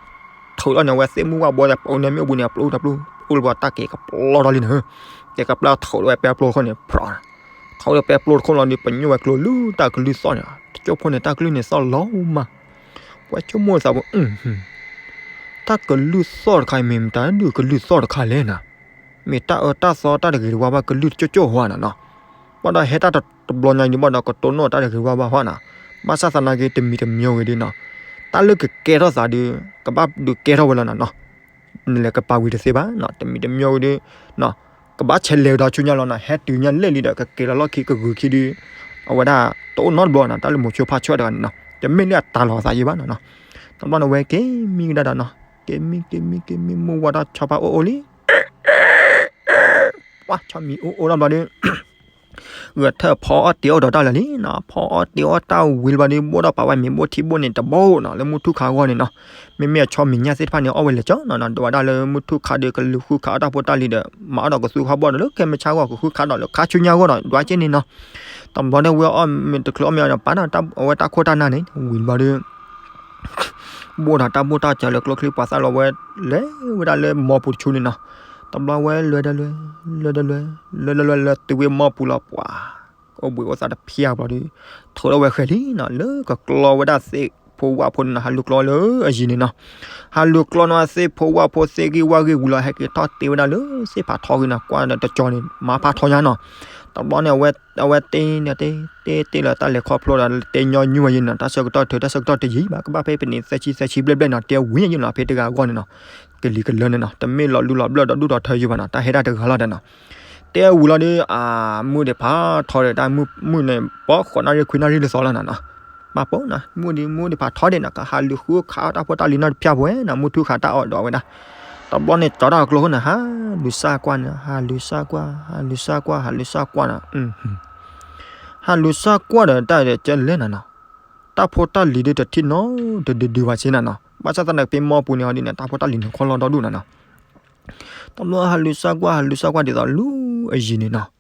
ထုးလီၤန့ၣ် အဝဲသ့ၣ်မုၢ်ဝၣ်ဘီသဲး ပူၤန့ၣ်မ့ၣ်အူပူၤန့ၣ် အပျူၢ်တပျူၢ် အိၣ်လၢပှၤတၢ်ကဲကပျီထီၣ်လံန့ၣ်, ကဲကပျီထုးလီၤဝဲပဲပျိတခိၣ်န့ၣ် ဖြး ထုးလီၤပဲပျိတခိၣ်လီၤဒီး ပညိၣ်ဝဲကျိလၢတၢ်ကလုၢ်သီၣ်န့ၣ်, တကၠိဖိန့ၣ် တၢ်ကလုၢ်န့ၣ်သီၣ်လီၤမး, ပှၤဆိကမိၣ်သးပူၤ တၢ်ကလုၢ်သီၣ်တခါအံၤ မ့ၢ်မတၤဒုးကလုၢ်သီၣ်တခါလဲၣ်နီၤ, မ့ၢ်တၢ်အၢတၢ်သီတၢ်တဂ့ၤတဝါဘၣ် ကလုၢ်တကၠိကၠိဟီဧါနီၤနီၤ, ဘၣ်ဒီးဟဲတၢ်တဘျီညါဒုးဘၣ်ဒီး ကတိၢ်နီၣ်တၢ်တဂ့ၤတဝါဘၣ်ဟီဧါနီၤ, ဘၣ်ဆၣ်သနာ်က့ တမံၤတမံၤဝဲဒုးနီၤ, တၢ်လၢကကဲထီၣ်သးဒုး ကဘၣ်ဒုးကဲထီၣ်ဝဲလီၤနီၤနီၤ, နလဲၤကပာ်ဝံၤတသ့ဘၣ်နီၤ, တမံၤတမံၤဝဲဒုး ကဘၣ်ဆဲးလဲၤကဒီးဆူညါလီၤနီၤ, ဟဲတုၤညါလဲၣ်လံဒီး ကကဲလီၤလီၢ်ခံကဂုာ်ခံဒုး အဝဲဒၣ်တအိၣ်နီတဘျီနီၤ, တၢ်လၢမိၤဆိဖါဆွဲၣ်တဂၤန့ၣ်နီၤ, တမ့ၢ်လၢအတၢ်လီၤသးယံၤဘၣ်နီၤနီၤ, တဘျီန့ၣ်ဝဲက့ၤမံကဒါဒီးနီၤ, က့ၤမံက့ၤမံက့ၤမံ မုၢ်ဝါထီၣ်ဆီဖါအိၣ်အိၣ်လံ ပှၤဆီမံၤအိၣ်အိၣ်ထီၣ်ဘျီဒီး ဂဲၤထၢၣ်ဖီအီၣ်တ့ၤအီၣ်ဒီးတၢ်လၢာ်လံနီၤ, ဖီအီၣ်တ့ၤအီၣ်တၢ်ဝံၤလၢၤဘျီဒီး ဘိၣ်ဒီးပာ်ဝဲမ့ၤဘိၣ်ထံဘိၣ်န့ၣ်တဘိနီၤ, လၢမုၢ်ထူၣ်ခါအဂီၢ်န့ၣ်နီၤ, မ့မ့ၢ်အဆီမံၤညၣ်သ့ၣ်တဖၣ်န့ၣ် အီၣ်ဝဲလဲၤကၠီနီၤနီၤ, ဒီးဝဲဒၣ်လၢမုၢ်ထူၣ်ခါဒီး ကလူၤဃုခးအီၣ်တၢ်ဖိတၢ်လံၤဒီး မၤအီၣ်ဒီးကသူခီဘီဒီး လၢခဲမုၢ်ဆါဂီၢ် ကဃုခးဒီးလၢခါဆူညါဂီၢ်ဒီး ဒွးက့န့ၣ်နီၤ, တဘျီဒီးဝဲအီၣ်မ့ၤတချုးအီၣ်မ့ၤဒီး ပာ်ဒီးအဝဲတၢ်ခိၣ်တၢ်နၢ်န့ၣ် ဝံၤလၢၤဘျီဒီး ဘိၣ်ဒီးတၢ်ဘိၣ်တၢ်စၢၤလၢကျိချံပှၤသၣ်လီၤဝဲ လဲၤဝဲဒၣ်လၢမီပူၤတဆူန့ၣ်နီၤ, တဘျီဝဲလဲၤဒီးလဲၤ လဲၤဒီးလဲၤ လဲၤဒီးလဲၤ လဲၤတုၤဝဲမီပူၤလီၤပှၤ, အိၣ်ဘှံးအိၣ်သါတဖျၢၣ်ဘျီဒီး ထုးထီၣ်ဝဲဃဲၤလံနီၤ, လၢကကျီဝဲဒၣ်သ့ၣ်ဖိဝၣ်ဖိန့ၣ်နီၤ, ဟးလူၤကျီလၢအယံၤန့ၣ်နီၤ, ဟးလူၤကျီနီၤ သ့ၣ်ဖိဝၣ်ဖိသ့ၣ်ဂံၢ်ဝၣ်ဂံၢ်ဝံၤလီၤ ဟဲက့ၤထီၣ်တ့ဝဲဒၣ်လၢသ့ၣ်ဖးထီဂ့ၤနီၤ, ကွၢ်ဒီးတကၠီန့ၣ် မၤဖးထီညါနီၤ, တဘျီန့ၣ် အဝဲတ့န့ၣ် တ့တ့လၢတၢ်လဲၤခီဖျိဒီး တ့ညီနုၢ်ဝဲယံၤနီၤ, တၢ်ဆၢကတီၢ်ထုး တၢ်ဆၢကတီၢ်တယံၤဘၣ် ကဘၣ်ဖဲပနံးသၢဆံသၢဆံဘျဲၣ်ဘျဲၣ်နီၤ, တ့ဝံၤယံၤနီၤ ဖဲတဂၤအဂီၢ်န့ၣ်နီၤ, ကလံၤကလၢန့ၣ်နီၤ, တမ့ၢ်လီၤလူလီၤဘျၢၣ်ဒီးဒူၣ်ဒီးထၢယံၤဘၣ်နီၤ, တၢ်ဟဲဒၣ်တဂၤလီၤဒီးနီၤ, တ့ဝံၤလီၤဒီး အမုၢ်ဒံးဖးထီဒီး တၢ်မုၢ်မုၢ်န့ၣ် ပီဃိးနၣ်ရံၣ်ခွံနၣ်ရံၣ်လၢသီလီၤနီၤနီၤ, မၤပိာ်နီၤ မုၢ်ဒံးမုၢ်ဒံးဖးထီဒံးနီၤ ကဟးလူၤဃုခးအီၣ်တၢ်ဖိတၢ်လံၤနီတဖၣ်ပဝဲနီၤ, မုၢ်ထူၣ်ခးတၢ်အီၣ်ဒီးဝဲဒၣ်, တဘျီန့ၣ် ကၠီတၢ်အကျိခိၣ်န့ၣ် ဟးလူၤစၢ်ကွၢ်န့ၣ် ဟးလူၤစၢ်ကွၢ် ဟးလူၤစၢ်ကွၢ် ဟးလူၤစၢ်ကွၢ်နီၤ, ဟးလူၤစၢ်ကွၢ်ဒီးတၢ်ဒီးကဲလဲၣ်နီၤနီၤ, တၢ်ဖိတၢ်လံၤဒုးတထံၣ်နီတဒုဒုဘၣ်ဆ့နီၤနီၤ, ဘၣ်ဆၣ်သနာ်က့ ဖဲမီပူၤန့ၣ်အီၤဒ်န့ၣ် တၢ်ဖိတၢ်လံၤန့ၣ်ခီလီၤဒီဒူၣ်နီၤနီၤ, တဘျီဟးလူၤစၢ်ကွၢ် ဟးလူၤစၢ်ကွၢ်ဒ်သိးလူၤအယံၤန့ၣ်နီၤ,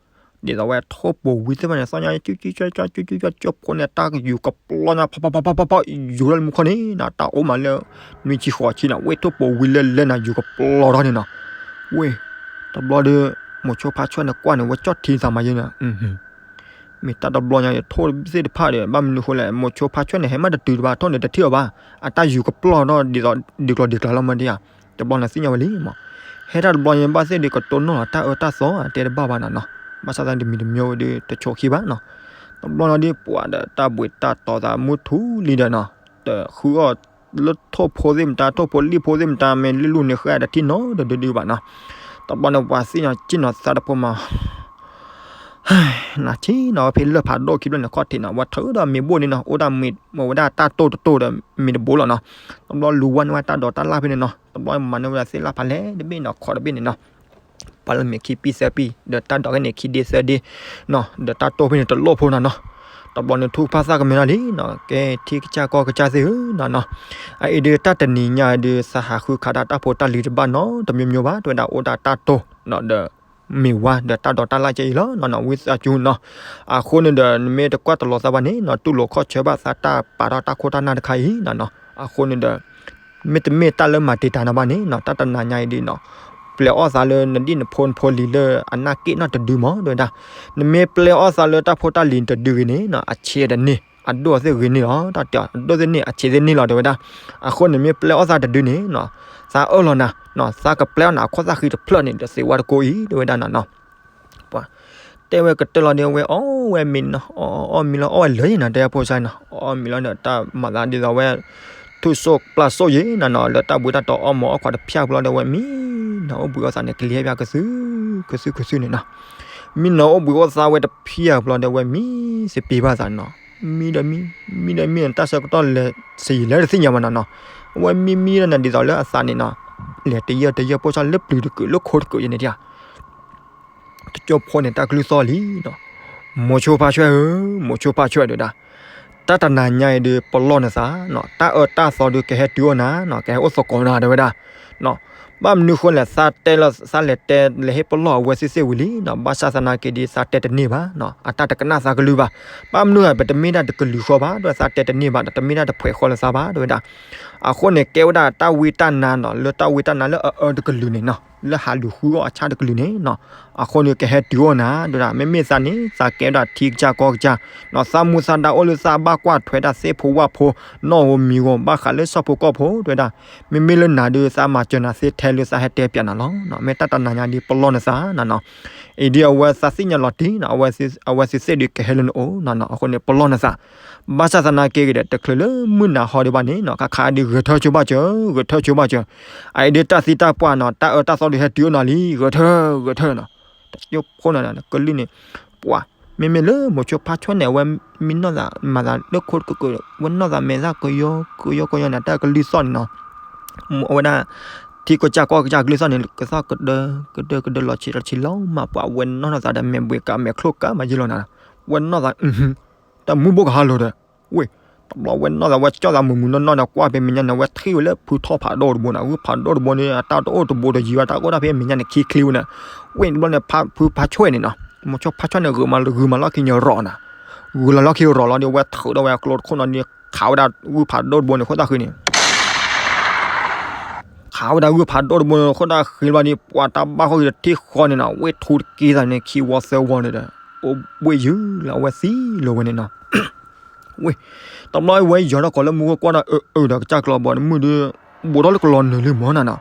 ဒ်သိးဝဲထိၣ်ပိာ်ဝံၤသ့ၣ်တဖၣ်န့ၣ် သီၣ်ညါ ကၠူကၠူကၠီကၠီ ကၠူကၠူကၠီကၠီဖိန့ၣ် တၢ်ယူၤကပျီညါ ဖီဖီဖီဖီဖီ ယူၤထီၣ်လၢမူခိၣ်န့ၣ်နီၤ, တၢ်အိၣ်မးလၢ နွံဆံဃိးဆံနီၤ, ဝ့ၢ်ထိၣ်ပိာ်ဝံၤလၢလဲၣ်နီၤ ယူၤကပျီထီၣ်န့ၣ်နီၤ, ဝ့ၢ် တဘျီဒီး မိၤဆိဖါဆွဲၣ်န့ၣ်ကွၢ်န့ၣ် ဝဲကၠီၣ်ထံသးမးယဲနီၤ မ့ၢ်တၢ်တဘျီညါ ထိၣ်သ့ၣ်တဖၣ်ဒီး ဘၣ်မနုၤဃိလဲၣ် မိၤဆိဖါဆွဲၣ်န့ၣ် ဟဲမးတတုၤတဘၣ် ထိၣ်န့ၣ်တထံၣ်အီၤဘၣ်, အတၢ်ယူၤကပျီထီၣ်ဒ်သိး ဒုးကျီၢ်ဒုးကျါလီၤမးဒ်ဧါ, တဘျီန့ၣ်သ့ၣ်ညါဝဲလံမး, ဟဲတၢ်တဘျီညါဘၣ်သ့ၣ်ဒီး ကတိၢ်နီၣ်လီၤတၢ်အၢတၢ်သီတဲတဘၣ်ဘၣ်နီၤနီၤ, ဘၣ်ဆၣ်သနာ်က့တမံၤတမံၤဝဲဒီး တဆိးခံဘၣ်နီၤ, တဘျီလီၤဒီး ပှၤဒီးတၢ်ဘှံးတၢ်တီၤသးမုၢ်ထူၣ်လံဒီးနီၤ, တဃုအီၣ်လၢထိၣ်ဖိသ့ၣ်မတၤ ထိၣ်ဖိလံၣ်ဖိသ့ၣ်မတၤ မ့ၢ်လံၣ်လူၢ်န့ၣ် ဃဲတထံၣ်နီတဒုဒုဘၣ်နီၤ, တဘျီန့ၣ် ပှၤသ့ၣ်ညါက့ၣ်နီၤသးတဖိမး နၤဆံနီၤ ဝဲဖဲလၢၢ်ဖးဒိၣ်ခံဖျၢၣ်န့ၣ် ခီၣ်ထံးနီၤ ဝဲထုးဒီးမ့ၤဘိၣ်န့ၣ်နီၤ အိၣ်ဒၣ်မ့ၤ မ့ၢ်ဝဲဒၣ်တၢ်တိၢ်တတိၢ်ဒီးမ့ၤတဘိလီၤနီၤ, တဘျီလူၤဝဲန့ၢ်ဝဲတၢ်ဒိးတၢ်လၢ်ဖဲန့ၣ်နီၤ တဘျီမၤန့ၢ်ဝဲဒၣ်သ့ၣ်လၢ်ဖးလဲၢ်တဘ့ၣ်နီၤ ခီၣ်တဘ့ၣ်န့ၣ်နီၤ, ပာ်လၢမ့ၤခံပံၢ်သၢပံၢ် ဒီးတၢ်ဒိးဖဲန့ၣ်ခံဒ့သၢဒ့နီၤ ဒီးတၢ်တိၢ်ဖဲန့ၣ်တလိၣ်ဖိနီၤနီၤ, တဘျီန့ၣ်ထူၣ်ဖးသၣ်ကမဲာ်နီၤလံနီၤ ကဲထံကစၢ်ကီၢ်ကစၢ်သ့ၣ်ဧၢနီၤနီၤ, အအံၤဒီးတၢ်တနံၤညါဒီး သးဟးဃုခးတၢ်တၢ်ဖိတၢ်လံၤတဘၣ်နီတမံၤမံၤဘၣ် တဲဝဲဒၣ်အိၣ်ဒၣ်တၢ်တိၢ်နီၤဒီး မ့ၢ်ဝါဒီးတၢ်ဒိးတၢ်လၢ်ကဲအံၤလီၤနီၤနီၤ ဝံသးစူၤနီၤ, အဃိန့ၣ်ဒီး နမ့ၢ်တကွၢ်တလီၤသးဘၣ်န့ၣ်နီၤ တူၢ်လိာ်ခီၣ်ဆၢဘၣ်သးတၢ်ပာ်ထီၣ်တၢ်ခိၣ်တၢ်နၢ်တခါအံၤနီၤနီၤ, အဃိန့ၣ်ဒီး မ့တမ့ၢ်တၢ်လၢမၤတံာ်တာ်နၤဘၣ်န့ၣ်နီၤ တၢ်တနၤညါအံၤဒ်နီၤ, ပျဲအီၣ်သးလၢနဒံၣ်နဖိနဖိလံၤလၢအနၢ်က့ၣ်နီၣ်တဒုမး တဲဝဲဒၣ်, နမ့ၢ်ပျဲအီၣ်သးလၢတၢ်ဖိတၢ်လံၤတဒုဂ့ၤန့ၣ်နီၤ အဆံးတန့ၢ် အဒိၣ်သ့ၣ်ဂ့ၤန့ၢ်လီၤ တၢ်တဲအီၤ အဒိၣ်သ့ၣ်န့ၢ် အဆံးသ့ၣ်န့ၢ်လီၤ တဲဝဲဒၣ်, အဃိန့ၣ်မ့ၢ်ပျဲအီၣ်သးတဒုန့ၣ်နီၤ, သးအၢၣ်လီၤနၤနီၤ သးကပျဲအီၣ်နၤအခိၣ်သၣ်ဃံတဖျၢၣ်န့ၣ် ဒီးသ့ဝါတကိးအံၤ တဲဝဲဒၣ်နီၤနီၤ ပှၤတဲဝဲကတၢၢ်လီၤဒီး ဝဲအီၣ်ဝဲမ့ၤနီၤ အီၣ်မ့ၤလီၤ အီၣ်ဝဲလၢာ်နီၤ တဲဖိစါနီၤ အီၣ်မ့ၤလီၤဒီး တၢ်မၤသးဒ်သိးဝဲ ထူၣ်စိၣ်ပျၢ်စိၣ်ယဲနီၤနီၤ လၢတၢ်ဘှံးတၢ်တီၤအီၣ်မ့ၤအီၣ်ခွါတဖၠၣ်ပျီဒီး ဝဲမံနီၤ အိၣ်ဘှံးအိၣ်သးန့ၣ် ကလံၤဟဲဖၠၣ်ကသုၣ် ကသုၣ်ကသုၣ်န့ၣ်နီၤ မံနီၤ အိၣ်ဘှံးအိၣ်သးဝဲတဖၠၣ်ပျီဒီး ဝဲမံစ့ပ့ၤဘၣ်သးနီၤ မံဒီးမံ မံဒီးမံ တၢ်ဆၢကတီၢ်လဲၤစယံၤလဲၤတသ့ၣ်ညါဘၣ်နီၤနီၤ အဝဲမံမံဒီးန့ၣ် ဒ်သိးလၢအသးန့ၣ်နီၤ လဲၤတယၢၢ်တယၢၢ်ပိၢ်စၢ်လၢပျုၤတကုာ်လၢခိတကုာ်ယဲန့ၣ် ကၠိဖိန့ၣ်တၢ်ကလုၢ်သီၣ်လံနီၤ. မိၤဆိဖါဆွဲၣ်ဧၢ, မိၤဆိဖါဆွဲၣ်တဲဝဲဒၣ်, တၢ်တနၤညါအံၤဒုး ပလီၢ်နသးနီၤ, တၢ်အၢတၢ်သီဒုးကဟဲတုၤအိၣ်နၤနီၤ, ကဟဲအိၣ်သကိးနၤတဲဝဲဒၣ်. ဘၣ်မနုၤဃိလဲၣ် သးတဲလၢ သးလဲၤတဲလဲၤဟ့ၣ်ပလီၢ်အဝဲသ့ၣ်သ့ၣ်ဝံၤလံနီၤ, ဘၣ်ဆၣ်သနာ်က့ဒီး သးတဲတန့ၢ်ဘၣ်နီၤ, အတၢ်တကနၣ်သးကလုၢ်ဘၣ်. ဘၣ်မနုၤဧါ ပတမ့ၢ်ဒၣ်တကလုာ်ဃီဘၣ်, ဒီးသးတဲတန့ၢ်ဘၣ်ဒီး တမ့ၢ်ဒၣ်တဖှဲးဃီလၢသးဘၣ် တဲဝဲဒၣ်. အဃိန့ၣ် ကဲဝဲဒၣ်တၢ်ဝံတၢ်နါနီၤ, လၢတၢ်ဝံတၢ်နါလၢအအၢတကလုာ်န့ၣ်နီၤ, လၢဟးလူၤဃုအီၣ်အဆၣ်တကလုာ်န့ၣ်နီၤ, အဃိန့ၣ် ကဟဲတုၤအိၣ်နၤ တဲဝဲဒၣ်. မ့မ့ၢ်သးန့ၣ် သးကဲဝဲဒၣ်ထံကစၢ်ကီၢ်ကစၢ်နီၤ, သးမူသးဒါအိၣ်လၢသးဘၣ်ကွၢ်ထွဲဒၣ်သ့ၣ်ဖိဝၣ်ဖိ နီၣ်ဧိၤမံၤဧိၤ ဘၣ်ဃးလၢဆၣ်ဖိကီၢ်ဖိ တဲဝဲဒၣ်. မ့မ့ၢ်လၢနၤဒုး သးမၤစၢၤနၤသ့ထဲလၢသးဟဲတဲပၠးနၤလီၤ. မ့ၢ်တၢ်တနၤညါဒ်ပလီၢ်နသးနီၤနီၤ, အံၤဒ်အဝဲသးသ့ၣ်ညါလီၤတံၢ်နီၤ, အဝဲသ့ၣ်သ့ၣ်ဒုးကဟဲလၢနအိၣ်နီၤနီၤ, အဃိန့ၣ် ပလီၢ်နသး. ဘၣ်ဆၣ်သနာ်က့ဂ့ၤဒီး တချုးလၢမုၢ်နၤဟီဒံးဘၣ်န့ၣ်နီၤ, ခါခါဒုးဂဲၤထၢၣ်ဆိဘၣ်စၢၤ, ဂဲၤထၢၣ်ဆိဘၣ်စၢၤ, အအံၤဒုးတၢ်သံတၢ်ပှၢ်နီၤ, တၢ်အၢတၢ်သီဒုးဟဲတုၤအိၣ်နၤလံ, ဂဲၤထၢၣ် ဂဲၤထၢၣ်နီၤ. တၢ်ကၠိဖိန့ၣ် ကလုၢ်န့ၣ် ပှၤ မ့မ့ၢ်လၢမိၤဆိဖါဆွဲၣ်န့ၣ် အဝဲမ့ၢ်နီၢ်သးမၤသးလၢခိၣ်ကကၢ, အဝဲနီၢ်သးမဲာ်သၣ်ကယီကယီကယီန့ၣ် တၢ်ကလုၢ်သီၣ်န့ၣ်နီၤ. အဝဲဒၣ် ထံကစၢ်ကီၢ်ကစၢ်ကလုၢ်သီၣ်န့ၣ် ကသီၣ်ကဒၢ ကဒၢကဒၢလီၤဆံးလီၤဆံးလီၤမး, ပှၤဝဲနီၢ်သးဒီးမဲာ်ဘှံးကးမဲာ်ချိၣ်ကးမးယံလီၤနၤ, ဝဲနီၢ်သး တၢ်မူဘိၣ်ကဟးလိာ်ဒီး, ဝ့ၢ် တဘျီဝဲနီၢ်သးဝဲကၠီၣ်သးမုာ်မုာ်နီၢ်နီၢ်ဒီး ကွၢ်ဖဲမဲာ်ညါန့ၣ် ဝဲထံၣ်ဝဲလၢဖုထီၣ်ဖးဒိၣ်တဘိန့ၣ်, ဂုၢ်ဖးဒိၣ်တဘိန့ၣ် အတၢ်တအိၣ်တဘိတယံၤဘၣ်, တၢ်အိၣ်ဒၣ်ဖဲမဲာ်ညါန့ၣ် ခံချံဝဲန့ၣ်. ဝ့ၢ်တဘျီန့ၣ် ဖုဖါဆွဲၣ်န့ၣ်နီၤ, မိၤဆိဖါဆွဲၣ်န့ၣ် ဂုာ်မးဂုာ်မးလီၢ်ခံန့ၣ်ရီၤနၤ, ဂုာ်လီၤလီၢ်ခံရီၤလီၤဒီး ဝဲထုးဒီးဝဲအကျိတခိၣ်နီၤဒီး ခးဝဲဒၣ်ဂုၢ်ဖးဒိၣ်တဘိန့ၣ် ခိၣ်သၣ်ဃံန့ၣ် ခးဝဲဒၣ်ဂုၢ်ဖးဒိၣ်တဘိန့ၣ် ခိၣ်သၣ်ဃံလီၤဒီး ပှၤတၢ်ဘၣ်ဃီဒီးထံၣ်ဃီန့ၣ်နီၤ, ဝ့ၢ်ထူတက့ၢ်သးန့ၣ် ခံဝီသၢဝီန့ၣ်ဒီး အိၣ်ဘှ့ၣ်ယုာ်လၢအဝဲသံလီၤဝဲန့ၣ်နီၤ. ဝ့ၢ် တဘျီဝဲယီၤထီၣ်ကီးလၢမူခိၣ်ကွၢ်ဒီး အၢ အၢ ဒီးကစၢ်ကျီဘီန့ၣ် မုၢ်ဒီး ဘူးထီၣ်လၢကလီၤနုာ်လံမၢ်နၤနီၤ,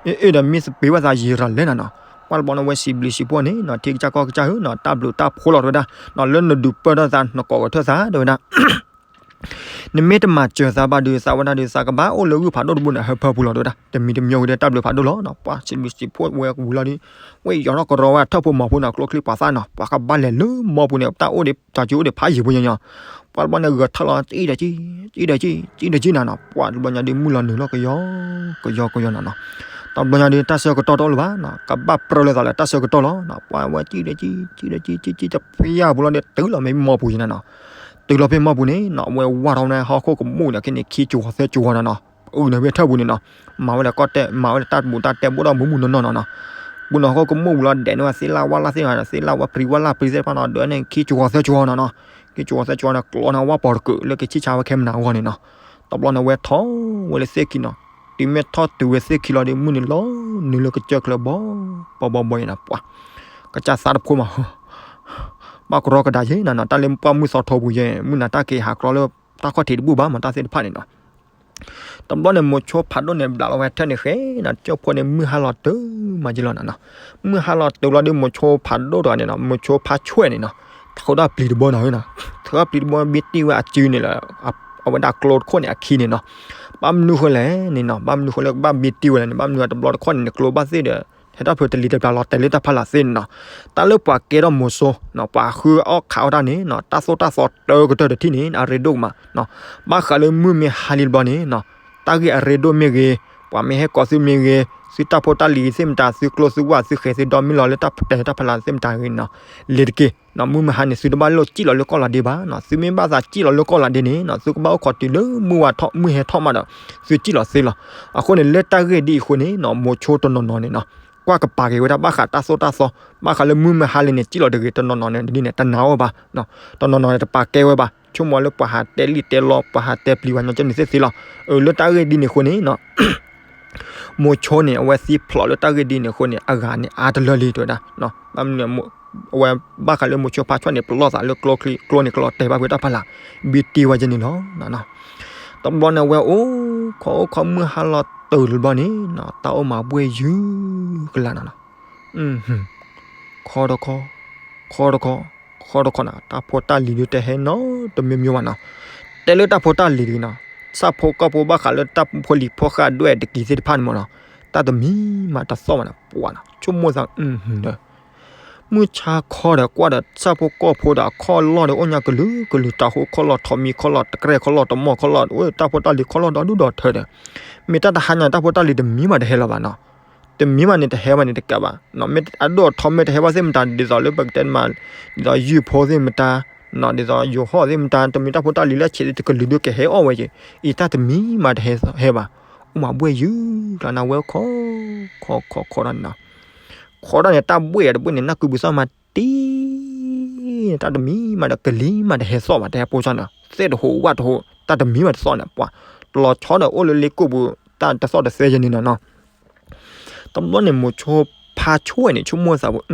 အ့ အ့ ဒီးမ့ၢ်သပ့ၤဘၣ်သးယံာ်ရၤလဲၣ်နၤနီၤ. ပှၤတဘျီန့ၣ်ဝဲစံးဘျုးစံးဖှိၣ်န့ၣ်နီၤ, ထံကစၢ်ကီၢ်ကစၢ်ဧၢနီၤ, တၢ်ဘျုးတၢ်ဖှိၣ်လီၤတဲဝဲဒၣ်, လၢနဒုးပၢၢ်ထီၣ်သး နကိးဂဲၤထၢၣ်သးတဲဝဲဒၣ် နမ့ၢ်တမၤစၢၤသးဘၣ်ဒီး သးဝဲဒၣ်ဒီး သးကဘၣ်အိၣ်လၢဂုၢ်ဖးဒိၣ်တဘိန့ၣ် ဟၢဖၢပူၤလီၤတဲဝဲဒၣ်, တမံၤတမံၤဝံၤဒီး တၢ်ဘျုးဖးဒိၣ်လီၤနီၤ. ပှၤစံးဘျုးစံးဖှိၣ်ဝဲဝံၤလီၤဒီး ဝဲယီၤထီၣ်ကရီဝဲထၢၣ်ဖိမီၤဖိန့ၣ် ကျိချံပှၤသၣ်နီၤ, ပှၤကဘၣ်လဲၤလၢမီၢ်ပူၤန့ၣ် တၢ်အိၣ်ဒံး တၢ်ကၠိအိၣ်ဒံးဖးယံာ်ဖိညီညီ, ပှၤတဘျီန့ၣ်ဂဲၤထၢၣ်လီၤ ကံဒီးကံ, ကံဒီးကံ, ကံဒီးကံနၤနီၤ, ပှၤတဘျီညါဒီး မုၢ်လီၤနုာ်လီၤကယီ ကယီကယီနၤနီၤ. တဘျီညါဒီး တၢ်ဆၢကတီၢ်တအိၣ်လၢၤဘၣ်နီၤ, ကဘၣ်ပြၢလၢသးလၢတၢ်ဆၢကတီၢ်လီၤနီၤ, ပှၤဝဲကံဒီးကံ, ကံဒီးကံ, ကံကံတဖျၢၣ်ပူၤလီၤဒီး တုၤလီၤမ့ၢ်မီၢ်ပူၤယံၤနၤနီၤ. တုၤလီၤဖဲမီၢ်ပူၤန့ၣ်နီၤ, အဝဲဝၢ်ထီၣ်ဝဲဒၣ်ဟီၣ်ခိၣ်ကမူၣ်န့ၣ် ခဲန့ၣ် ခံကၠိၤသၢကၠိၤနၤနီၤ, အုၣ်န့ၣ်ဖဲထၢၣ်ပူၤန့ၣ်နီၤ, မၤဝဲဒၣ်ကီၢ်တဲၣ် မၤဝဲဒၣ်တၢ်တဘူးတၢ်တဲဘိၣ်ဒီးမုၢ်မုၢ်နီၢ်နီၢ်နီၤနီၤ, ပူၤန့ၣ်ဟီၣ်ခိၣ်ကမူၣ်ပူၤလီၤ ဒဲးန့ၢ်ဝဲသ့ၣ်လၣ်ဝၣ်လၣ်သ့ၣ်နီၤ, သ့ၣ်လၣ်ဝၣ်ပြံဝၣ်လၣ်ပြံသ့ၣ်တဖၣ်နီၤ, ဒဲးန့ၣ် ခံကၠိၤသၢကၠိၤနီၤနီၤ, ခံကၠိၤသၢကၠိၤန့ၣ် ကျိန့ၣ်ဝၣ်ပီၤတကုာ် လၢကဆံၣ်ဆါဝဲခဲမနၤအဂီၢ်န့ၣ်နီၤ. တဘျီန့ၣ်ဝဲထီၣ်ဝဲလၢသ့ၣ်ခံနီၤ, တုၤမ့ၢ်ထီၣ်တုၤဝဲသ့ၣ်ခံလီၤဒီး မုၢ်န့ၣ်လီၤနုာ်လၢကစၢၢ်ချၢဘီ ဘီဘီဘီအံၤနီၤ, ပှၤ ကစၢ်သးတဖိမး ဘၣ်ကရီကဒါယဲနီၤနီၤ, တၢ်လၢပှၢ်မုၢ်သီထိပူၤယဲ မုၢ်နၤတၢ်က့ၤဟးကြီလၢ တၢ်ခီၣ်ထံးတဘူၣ်ဘၣ်မး တၢ်သ့ၣ်တဖၣ်န့ၣ်နီၤ. တဘျီန့ၣ် မိၤဆိဖးဒိၣ်န့ၣ် ဘျးလီၤဝဲထၢၣ်န့ၣ်ဃဲနီၤ, ကၠိဖိန့ၣ် မုၢ်ဟါလီၤတုၤမးက့လီၤနီၤနီၤ. မုၢ်ဟါလီၤတုၤလီၤဒီး မိၤဆိဖးဒိၣ်တဂၤန့ၣ်နီၤ, မိၤဆိဖါဆွဲၣ်န့ၣ်နီၤ, ထုးထီၣ်ပျံၤတဘိနီၤနီၤ, ထုးထီၣ်ပျံၤတဘိ ဘ့ၣ်တံၢ်ဝဲအစုန့ၣ်လၢ အဝဲဒၣ်ကျိတခိၣ်န့ၣ်အခံန့ၣ်နီၤ. ဘၣ်မနုၤဃိလဲၣ်န့ၣ်နီၤ, ဘၣ်မနုၤဃိလၢကဘၣ်ဘ့ၣ်တံၢ်ဝဲလဲၣ်န့ၣ်, ဘၣ်မနုၤတဘျီတခီၣ်န့ၣ် နကျိဘၣ်သ့ၣ်ဒီး ဟဲထီၣ်ဖျိတလံၤတပျၢ်လီၤတဲာ်လၢတၢ်ဖီလာ်သ့န့ၣ်နီၤ. တၢ်လၢပှၤကဲထီၣ်မိၤဆိနီၤ, ပှၤဃုအီၣ်ခးအီၣ်တၢ်န့ၣ်နီၤ, တၢ်သိၣ်တၢ်သီတၢကတၢၢ်တထံၣ်န့ၣ် အရ့ဒိၣ်ကမးနီၤ. ဘၣ်ဃးလၢမုၢ်မ့ၢ်ဟါလံတဘျီန့ၣ်နီၤ, တၢ်ဂ့ၢ်အရ့ဒိၣ်မ့ၢ်ဂ့ၤ, ပှၤမ့ၢ်ဟဲကိးသုမ့ၢ်ဂ့ၤ, သုတၢ်ဖိတၢ်လံၤသ့ၣ်မတၤ, သုကျိသုဝၣ်သုဃဲၤသုဒီမ့ၢ်လီၤလၢတၢ်တဲာ်တၢ်ဖီလာ်သ့ၣ်မတၤဂ့ၤနီၤ, လဲၤတက့ၢ်နီၤ. မုၢ်မ့ၢ်ဟါန့ၣ် သုတဘၣ်လိၣ်စံၣ်လီၤလၢကီၢ်လီၤဒ့ဘၣ်နီၤ. သုမ့ၢ်ဘၣ်သးစံၣ်လီၤလၢကီၢ်လီၤဒ့န့ၣ်နီၤ, သုကဘၣ်အိၣ်ခိးတုၤလၢမုၢ်ဝါထီၣ် မုၢ်ဟဲထီၣ်မးဒီး သုစံၣ်လီၤသ့လီၤ. အဃိန့ၣ် လၢတၢ်ဂ့ၢ်ဒ်အံၤအဃိန့ၣ်နီၤ, မိၤဆိတနီၤနီၤန့ၣ်နီၤ, ကွၢ်ကပာ်က့ၤဝဲဒၣ်ဘၣ်ဃးတၢ်သိၣ်တၢ်သီ, ဘၣ်ဃးလၢမုၢ်မ့ၢ်ဟါလံန့ၣ် စံၣ်လီၤတဂ့ၤ, တနီၤနီၤန့ၣ်ဒ်န့ၣ် တနာ်အီၤဘၣ်နီၤ. တနီၤနီၤန့ၣ် တပာ်ကဲဝဲဘၣ်, ဆိကမိၣ်လၢပှၤဟးတဲလံၣ်တဲလီ ပှၤဟးတဲပျံၤဝဲညီကဲန့ၣ်သ့သ့လီၤ. အၢ လၢတၢ်ဂ့ၢ်ဒ်န့ၣ်အဃိန့ၣ်နီၤ မိၤဆိန့ၣ် အဝဲသံဖျိးလၢတၢ်ဂ့ၢ်ဒ်န့ၣ်အဃိန့ၣ် အဂၤန့ၣ်အါတလၢလံ တဲဝဲဒၣ်. ဘၣ်မနုၤ အဝဲဘၣ်ဃးလၢမိၤဆိဖါဆွဲၣ်န့ၣ် ပလီၢ်သးလၢကျိချံ ကျိန့ၣ်ကလီၤတဲာ်ဘၣ်ဖဲတၢ်ဖီလာ် ဘ့ၣ်တ့ၢ်ဝဲကဲန့ၣ်လီၤ. တဘျီန့ၣ် အဝဲအိၣ်ခိးအိၣ်ခိး မုၢ်ဟါလီၤတုၤတဘျီန့ၣ်နီၤ တၢ်အိၣ်မးဘှ့ၣ်ယုာ်ကလာ်နီၤနီၤ. ခီတခီ ခီတခီ ခီတခီနီၤ တၢ်ဖိတၢ်လံၤဒုးတဟဲနီတမံၤမံၤဘၣ်နီၤ. တဲလၢတၢ်ဖိတၢ်လံၤတဂ့ၤနီၤ, ဆၣ်ဖိကီၢ်ဖိဘၣ်ဃးလၢတၢ်ဖိလံၤဖိဃာ် ဒွဲၣ်တက့ၤသ့ၣ်တဖၣ်န့ၣ်မ့ၢ်နီၤ, တၢ်တမံၤမးတသီၣ်ဘၣ်နီၤ ပှၤနီၤ ဆိကမိၣ်သး ဒီး မုၢ်ဆါခီဒီး ကွၢ်ဒီးဆၣ်ဖိကီၢ်ဖိဒီး အခီၣ်လီၢ်ဒီး အိၣ်ညါကလုာ်ကလုာ် တၢ်ဟူခီၣ်လီၢ် ထိးမံခီၣ်လီၢ် တကြဲၢ်ခီၣ်လီၢ် တမီၢ်ခီၣ်လီၢ် တၢ်ဖိတၢ်လံၤခီၣ်လီၢ်ဒီဒူၣ်ဒီထၢဒီး မ့ၢ်တၢ်တဟါညါ တၢ်ဖိတၢ်လံၤတမံၤမးတဟဲလီၤဘၣ်နီၤ. တမံၤမးန့ၣ် တဟဲဘၣ်န့ၣ်တကးဘၣ်, မ့ၢ်အဒိၣ်အထီမ့ၢ်တဟဲဘၣ်သ့ၣ်မတၤ ဒ်သိးလၢပကတဲမး ဒ်သိးယုၢ်ဖိသ့ၣ်မတၤ, ဒ်သိးယိၤဟီၣ်သ့ၣ်မတၤ တမံၤတၢ်ဖိတၢ်လံၤလၢဆံးသ့ၣ် တကလုာ်ဒုးကဟဲအီၣ်ဝဲက့ၤ, အံၤတၢ်တမံၤမးတဟဲဘၣ်, အိၣ်မးဘှဲၣ်ယုၢ်ကျါနၤဝဲခီ, ခီခီခီဒီးန့ၣ်နီၤ, ခီဒီးန့ၣ် တၢ်ဘှဲၣ်အတဘှဲၣ်န့ၣ် နၢ်ကုပူၤသီၣ်မးတံ တၢ်တမံၤမးဒီးကလံၤမးတဟဲသီၣ်ဘၣ် တဟဲပိၢ်စၢ်နီၤ, သဲၣ်တဟူးဝၣ်တဟူး တၢ်တမံၤမးတသီၣ်န့ၣ် ပှၤတလီၤဆီဒီးအိၣ်လၢလ့ကိၣ်ပူၤ တၢ်တသီၣ်တသဲယဲန့ၣ်နီၤနီၤ, တဘျီန့ၣ် မိၤဆိဖါဆွဲၣ်န့ၣ် ဆိကမိၣ်သးပူၤ,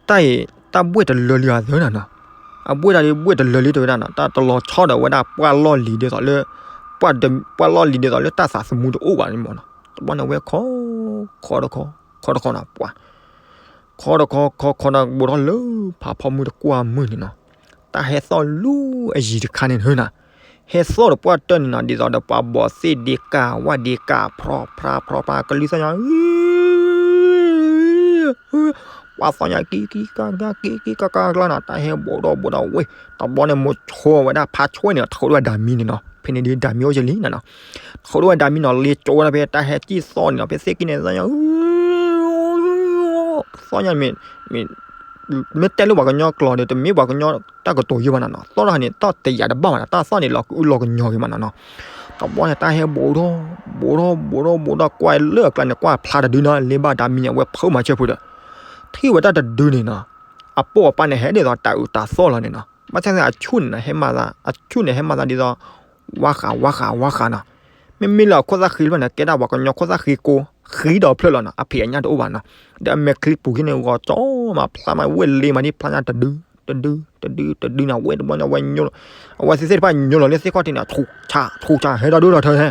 တၢ်အံၤ တၢ်ဘှဲၣ်တလၢလံအသၢနၤနီၤ, အဘှဲၣ်တၢ်ဒ်ဘှဲၣ်တလၢလံတဝဲဒၣ်နီၤ, တၢ်တလီၤဆီဒီးဝဲဒၣ်ပှၢ်လီၢ်လံၤဒ်သိးလၢ ပှၢ်လီၢ်လံၤဒ်သိးလၢတၢ်သးသမူတအိၣ်ဘၣ်န့ၣ်မးနီၤ, တဘျီန့ၣ်ဝဲခီ, ခီတခီ, ခီတခီနီၤ ပှၤ ခီတခီခီခီဒီး ဘူးထီၣ်လၢဖးဖီမုၢ်တကွၢ်မုၢ်န့ၣ်နီၤ, တၢ်ဟဲသီၣ်လူၤအယံၤတခါန့ၣ်နီၤ, ဟဲသီၣ်ဒီးပှၢ်တၢၢ်န့ၣ်နီၤ ဒ်သိးဒီးပှၤဘီးသ့ၣ်ဒ့ကၢ် ဝၣ်ဒ့ကၢ် ဖြီဖြါဖြီဖြါ ကလုၢ်သီၣ်ညါ ပှၤသီၣ်ညါကံကံကကကံကံကကကကျါနီၤ, တၢ်ဟဲဘူးထီၣ်ဘူးထီၣ်ဝဲ, တဘျီန့ၣ် မိၤဆိဝဲဒၣ်ဖါဆွဲၣ်န့ၣ် ထိးဒိၣ်ဝဲဒၣ်မံန့ၣ်နီၤ, ဖဲန့ၣ်ဒုးဒၣ်မံအိၣ်ယလံနီၤနီၤ, ထိးဒိၣ်ဝဲဒၣ်မံနီၤ လ့ၤကၠိဝဲဒၣ်ဖဲတၢ်ဟဲကံၣ်သီၣ်န့ၣ်နီၤ, ဖဲသ့ၣ်ကံၣ်န့ၣ်သီၣ်ညါ သီၣ်ညါမ့ၢ် မ့ၢ်တဲလၢပှၤကညီကျိာ်ဒီး တမ့ၢ်ပှၤကညီတၢ်ကတိၤယိဘၣ်နီၤနီၤ, သီၣ်ထီၣ်န့ၣ် သီၣ်တယာ်တဘၣ်ဘၣ်နီၤ, တၢ်သီၣ်န့ၣ်လီၤကအုလီၤကညီၤဂ့ၤမးနီၤနီၤ, တဘျီန့ၣ် တၢ်ဟဲဘူးထီၣ် ဘူးထီၣ်ဘူးထီၣ်ဘူးထီၣ် ကွၢ်လၢအကျါန့ၣ် ကွၢ်ဖျါတဒုနီၤ, လ့ဘၣ်ဒၣ်မံန့ၣ် အဝဲဖုးမၤဆၢဖုးဒီး ထံၣ်ဝဲတၢ်တဒုန့ၣ်နီၤ, အပိာ်အပၢ်န့ၣ် ဟဲဒ်သိးတၢ်အုးတၢ်သီၣ်လီၤန့ၣ်နီၤ, ဘၣ်ဆၣ်သနာ်က့ အဆူၣ်န့ၣ်နီၤ ဟဲမၤသး အဆူၣ်န့ၣ် ဟဲမၤသးဒ်သိး ဝါဃး ဝါဃး ဝါဃးနီၤ, မ့မ့ၢ်လၢအခိၣ်သၣ်ဃံတဖျၢၣ်န့ၣ် ကဲဒၣ်ပှၤကညီခိၣ်သၣ်ဃံကိ ဃံဒီးဖျၢၣ်လီၤနီၤ, အဖံးအညၣ်တအိၣ်ဘၣ်နီၤ, ဒီးအမဲာ်ချံပူၤခံန့ၣ် ဂီၤကၠီမး ဖျါမး ဝဲၢ်လ့မးဒ်ဖျါညါတဒု တဒု တဒု တဒုနီၤ, ဝဲတဘျီညါ ဝဲညိ အဝဲသ့ၣ်သ့ၣ်တဖၣ်ညိလီၤလၢသ့ၣ်ခီၣ်ထံးန့ၣ် ဆူၣ်ဆါ ဆူၣ်ဆါ ဟဲဒီဒူၣ်ဒီထၢဟဲ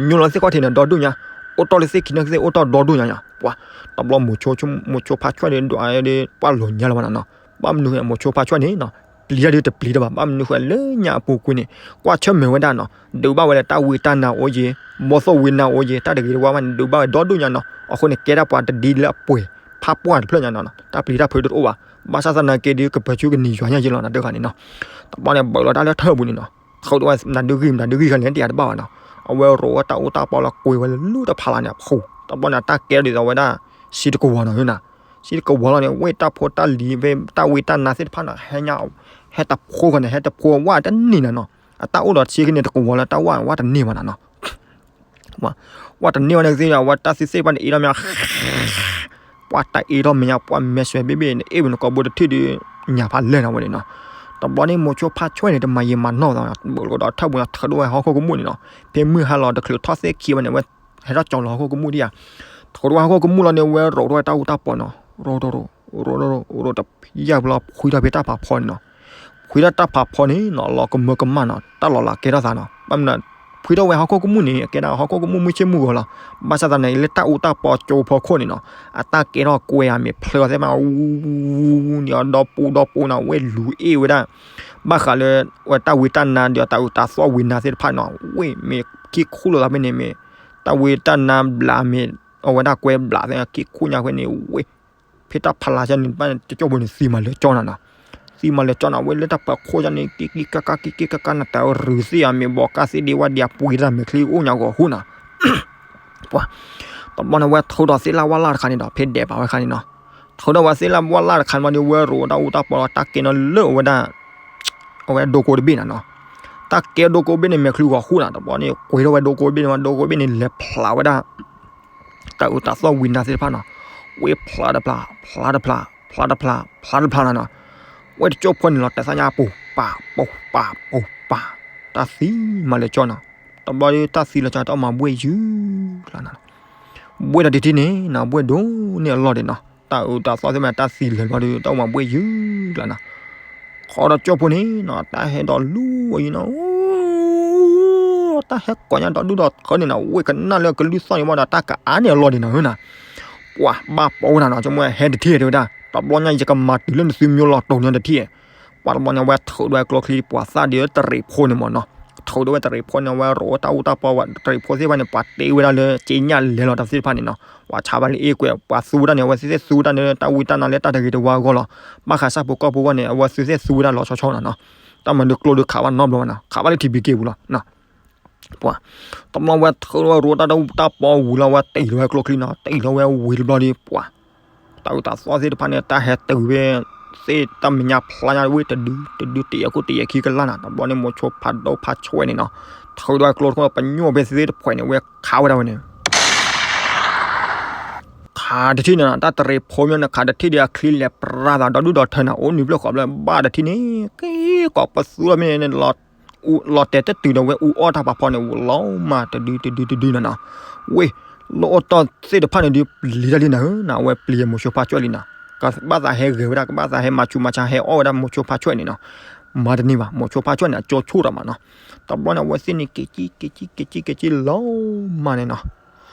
ညိလီၤသ့ၣ်ခီၣ်ထံးန့ၣ် ဒီဒူၣ်ညါ, အိၣ်တီၢ်လၢသ့ၣ်ခံန့ၣ်သ့ၣ် အိၣ်တီၢ်ဒီဒူၣ်ညါညါ, ပှၤ တဘျီမိၤဆိ မိၤဆိဖါဆွဲၣ်န့ၣ် ဒွးဒ်ပှၢ်လိာ်ညါလီၤဘၣ်နီၤနီၤ, ဘၣ်မနုၤဃိ မိၤဆိဖါဆွဲၣ်န့ၣ်နီၤ ပျံၤတၢ်ဒုးတပျံၤတၢ်ဘၣ်, ဘၣ်မနုၤဃိလၢညါအပူၤကွံာ်န့ၣ် ကွၢ်ဆၢၣ်မဲာ်ဝဲဒၣ်နီၤ, ဒုးဘၣ်ဝဲလၢတၢ်ဝံတၢ်နါအိၣ်ယ့ၤ, ဘီသိၣ်ဝံနါအိၣ်ယ့ၤ, တၢ်တဂ့ၤတဝါဘၣ်န့ၣ် ဒုးဘၣ်ဝဲဒီဒူၣ်ညါနီၤ, အဃိန့ၣ် ကဲဒၣ်ပှၤတဒ်လၢအပှဲၤ ဖးပှၢ်တဖျၢၣ်ညါနီၤနီၤ, တၢ်ပျံၤတၢ်ဖုးတအိၣ်ဘၣ်, ဘၣ်ဆၣ်သနာ်က့ဒုး ကပၢၤဆူကနံၤယွၤညါယ့ၤလီၤနီၤ တဂၤန့ၣ်နီၤ, တဘျီန့ၣ် ဘၣ်လီၤတၢ်လၢထၢၣ်ပူၤန့ၣ်နီၤ ထိးဒိၣ်ဝဲ နၤဒုးဂံၢ် နၤဒုးဂံၢ်ခဲလၢာ် တယာ်တဘၣ်ဘၣ်နီၤ, အဝဲရိးဝဲတၢ်အူတၢ်ပီလီၤ ကွံာ်ဝဲလၢလူၢ်တဖးလၢ်န့ၣ် ဖူး တဘျီန့ၣ် တၢ်ကဲဒ်သိးဝဲဒၣ် စံတကဝီၤနီၤနီၤ, စံတကဝီၤလီၤန့ၣ် ဝဲတၢ်ဖိတၢ်လံၤ ဖဲတၢ်ဝံတၢ်နါသ့ၣ်တဖၣ်နီၤ ဟဲညါ ဟဲတဖိဃီန့ၣ် ဟဲတဖိဝဲတန့ၢ်နီၤနီၤ, အတၢ်အိၣ်ဒီးဆ့ကန့ၣ်တကဝီၤလၢတၢ်ဝါဝဲတန့ၢ်ဘၣ်နီၤနီၤ ဝဲတန့ၢ်ဝဲန့ၣ်သ့ၣ် အဝဲတၢ်သံသ့ၣ်တဖၣ်န့ၣ် အ့ၣ်ထီၣ်မ့ၢ် ပှၤတၢ်အ့ၣ်ထီၣ်မဲာ်ညါ ပှၤမဲာ်ဆွဲဘ့ၣ်ဘ့ၣ်န့ၣ် အ့ၣ်ဝဲနကိာ်ဘိတထံၣ်ဒီး ညၣ်ဖးလဲၢ်နီၤဝဲန့ၣ်နီၤ, တဘျီန့ၣ် မိၤဆိဖါဆွဲၣ်န့ၣ် တမၤယံာ်မၤနီၢ်သး ဘၣ်လီၤဒီးထၢၣ်ပူၤနီၤ ထိးဒိၣ်ဝဲဟီၣ်ခိၣ်ကမူၣ်န့ၣ်နီၤ, ဖဲမုၢ်ဟါလီၤတချုးထီၣ်သ့ၣ်ခံဝဲန့ၣ် ဝဲဟဲထီၣ်ကၠီလီၤဟီၣ်ခိၣ်ကမူၣ်ဒံးဧါ, ထိးဒိၣ်ဝဲဟီၣ်ခိၣ်ကမူၣ်လီၤန့ၣ် ဝဲရိးထီၣ်ဝဲတၢ်အူတၢ်ပီနီၤ ရိးရိးရိးရိးရိးတဖျၢၣ်ဘျီ ဖှံထီၣ်ဖဲတၢ်ဖးဖီန့ၣ်နီၤ ဖှံထီၣ်တၢ်ဖးဖီန့ၣ်နီၤ လီၤကမၢကမၣ်နီၤ တၢ်လီၤလးကဲထီၣ်သးနီၤ ဘၣ်မနုၤ ဖှံထီၣ်ဝဲဟီၣ်ခိၣ်ကမူၣ်န့ၣ် အကဲဒၣ်ဟီၣ်ခိၣ်ကမူၣ်မုၢ်ဆ့ၣ်မုၢ်ဂီၤလီၤ, ဘၣ်ဆၣ်သနာ်က့ လၢတၢ်အူတၢ်ပီကၠိဖီခိၣ်န့ၣ်နီၤ အတၢ်ကဲထီၣ်ကွဲအမ့ၢ်ဖျၢၣ်အီၤသ့ၣ်မး အူန့ၣ်ဒီပူဒီပူနီၤ ဝဲလူၤအ့ၣ်ဝဲဒၣ် ဘၣ်ဃးလၢ ဝဲတၢ်ဝံတၢ်နါဒီးတၢ်အုးတၢ်သီၣ်ဝံနါသ့ၣ်တဖၣ်နီၤ ဝဲမ့ၢ်က့ၤခူၣ်လိာ်သးဖဲန့ၣ်မ့ၢ် တၢ်ဝံတၢ်နါဘျးမ့ၢ် အဝဲဒၣ်ကွဲဘျးသ့ၣ်က့ၤခူၣ်ညါဖဲန့ၣ် ဝဲ ဖဲတၢ်ဖးလၢ်ကၠီန့ၣ် ဘၣ်တကၠိၢ်ဖိန့ၣ် သံမၤလၢာ်ကၠီနီၤနီၤ, သံမၤလၢာ်ကၠီနီၤ ဝဲလၢတၢ်ပၢၤခိၣ်ကၠီန့ၣ် က့ၤက့ၤကါကါ က့ၤက့ၤကါကါနီၤ တၢ်ရူၤသ့ၣ်အမ့ၢ်ဘီးကါသ့ၣ်ဒ့ဝါဒံးအပှ့ၤတၢ်မဲာ်ချံအိၣ်ညါဂီၤဟူနီၤ, ပှၤ တဘျီန့ၣ် ဝဲထိးဒီးသ့ၣ်လၣ်ဝၣ်လၣ်တခါန့ၣ်ဒီး ဖဲဒဲးပာ်ဝဲခါန့ၣ်နီၤ, ထိးဒီးဝဲသ့ၣ်လၣ်ဝၣ်လၣ်တခါန့ၣ်ဒီး ဝဲရိးဝဲတၢ်အူတၢ်ပီလီၤ တၢ်ကဲနီၤလၢအဝဲဒၣ် အဝဲဒိကိတဘ့ၣ်နီၤနီၤ, တၢ်ကဲဒိကိတဘ့ၣ်န့ၣ် မဲာ်ချံဂီၤဟူနီၤ တဘျီန့ၣ် ကွံာ်ထီၣ်ဝဲဒိကိတဘ့ၣ်န့ၣ် ဒိကိတဘ့ၣ်န့ၣ် လဲၤဖျးဝဲဒၣ် တၢ်အုးတၢ်သီၣ်ဝံနါသ့ၣ်တဖၣ်နီၤ, ဝဲဖျးတဖျး ဖျးတဖျး ဖျးတဖျး ဖျးတဖျးနီၤနီၤ, ဝဲတကၠိၢ်ဖိန့ၣ်လီၤ တဲာ်သၣ်ညါပူၤပာ် ပူၤပာ် ပူၤပာ်, တၢ်သံမၤလၢာ်ကၠီနီၤ, တဘျီဒီးတၢ်သံလၢာ်ကၠီ တၢ်အိၣ်မးဘှဲၣ်ယုၢ်ကျါနီၤ, ဘှဲၣ်ဒီးတထံၣ်န့ၣ်နီၤ ဘှဲၣ်ဒိၣ်န့ၢ်အလီၢ်ဒံးနီၤ, တၢ်အုးတၢ်သီၣ်သ့ၣ်မး တၢ်သံလၢာ်ဘျီဒီး တၢ်အိၣ်မးဘှဲၣ်ယုၢ်ကျါနီၤ ခီဒီးကၠိၢ်ဖိန့ၣ်နီၤ တၢ်ဟဲဒီးလူၤအံၤနီၤ, တၢ်ဟဲကိးညါဒီးဒူၣ်ဒီးထၢန့ၣ်နီၤ, ဝဲကနၣ်လၢကလုၢ်သီၣ်န့ၣ်ဘၣ်ဒီး တၢ်ကအါန့ၢ်အလီၢ်ဒံးနီၤနီၤ, ပှၤဘၣ်ပိာ်ဝဲနီၤနီၤ, ဆိကမိၣ်ဟဲတထံၣ်တဲဝဲဒၣ်, တဘျီညါယကမၤတုၤလၢနသုမိၢ်လီၤတိၤန့ၣ်တထံၣ်, ပှၤတဘျီညါဝဲထုးဒီးကျိချံ ပှၤသၣ်ဒီးတရံးဖိန့ၣ်မးနီၤ, ထုးဒီးဝဲတရံးဖိန့ၣ် ဝဲရိးတၢ်အူတၢ်ပီဝဲတရံးဖိသ့ၣ်တဖၣ်န့ၣ် ပှၤတ့ဝဲဒၣ်လၢက့ညၣ်လဲၤလီၤတၢ်သ့ၣ်တဖၣ်န့ၣ်နီၤ, ပှၤဆါဘၣ်လၢအ့ၣ်ကွဲး ပှၤသူဝဲဒၣ်န့ၣ် အဝဲသ့ၣ်သ့ၣ်သူဝဲဒၣ်န့ၣ် တၢ်ဝံတၢ်နါလၢတၢ်တဂ့ၤတဝါအဂီၢ်လီၤ, ဘၣ်ဃးဆၣ်ဖိကီၢ်ဖိအဂီၢ်န့ၣ် အဝဲသ့ၣ်သ့ၣ်သူဝဲဒၣ်လီၤဆီဆီနီၤနီၤ, တၢ်မၤဒုးကျိဒုးခးဘၣ်နီတဘျီဘၣ်နီၤ, ခးဘၣ်လၢ ထံဘံက့ပူၤ လီၤနီၤ. ပှၤ တဘျီဝဲထုးဝဲရိတၢ်တၢ်ပီဝံၤလီၤ ဝဲတ့ၢ်လီၤဝဲကျိချံနီၤ, တ့ၢ်လီၤဝဲဝံၤတဘျီဒီး ပှၤ တၢ်အုၣ်သးသီသ့ၣ်တဖၣ်န့ၣ် တၢ်ဟဲတုၤဝဲ သ့ၣ်တၢ်မဲာ်ညါဖျါညါဝဲတဒု တဒုတ့ၢ်အခိၣ်တ့ၢ်အခံကလၢ်နီၤ, တဘျီန့ၣ် မိၤဆိဖးဒိၣ်ဖးဆွဲန့ၣ်နီၤ, ထုးဒီးကျိတခိၣ် ပညိၣ်ဖဲသ့ၣ်တဖှဲးန့ၣ် ဝဲခးဝဲဒၣ်ဝဲန့ၣ် ခးတထံၣ်န့ၣ်နီၤ, တၢ်တရံးဖိမ့ၢ်န့ၣ် ခးတထံၣ်ဒီးအချံလဲၤပြါသးဒီဒူၣ်ဒီထၢနီၤ, အိၣ်နုာ်ဖျၢၣ်ဃီဘျၢဘၣ်တထံၣ်န့ၣ် က့ၤကိးပသူလီၤမ့ၢ်န့ၣ် လီၤတဲာ်တတုၤဒီး ဝဲအူအီၣ်တၢ်ဖးဖီန့ၣ် ဝဲလီၤမၢ်တဒုတဒုတဒုနီၤနီၤ, ဝ့ၢ် လီၤအိၣ်တီၢ်သ့ၣ်တဖၣ်န့ၣ်ဒုး ပျံၤတၢ်လံနၤဧၢနီၤ, အဝဲပျံၤမိၤဆိဖးဆွဲလံနီၤ, ကဘၣ်သးဟဲဂဲၤဝဲဒၣ် ကဘၣ်သးဟဲမၤဆူးမၤဆါ ဟဲအီၣ်ဝဲဒၣ်မိၤဆိဖးဆွဲန့ၣ်နီၤ, မၤတန့ၢ်ဘၣ် မိၤဆိဖးဆွဲန့ၣ် အကၠိဆူၣ်တၢ်မးနီၤ, တဘျီန့ၣ် အဝဲသ့ၣ်န့ၣ် က့ၤကံက့ၤကံက့ၤကံလီၤမၢ်န့ၣ်နီၤ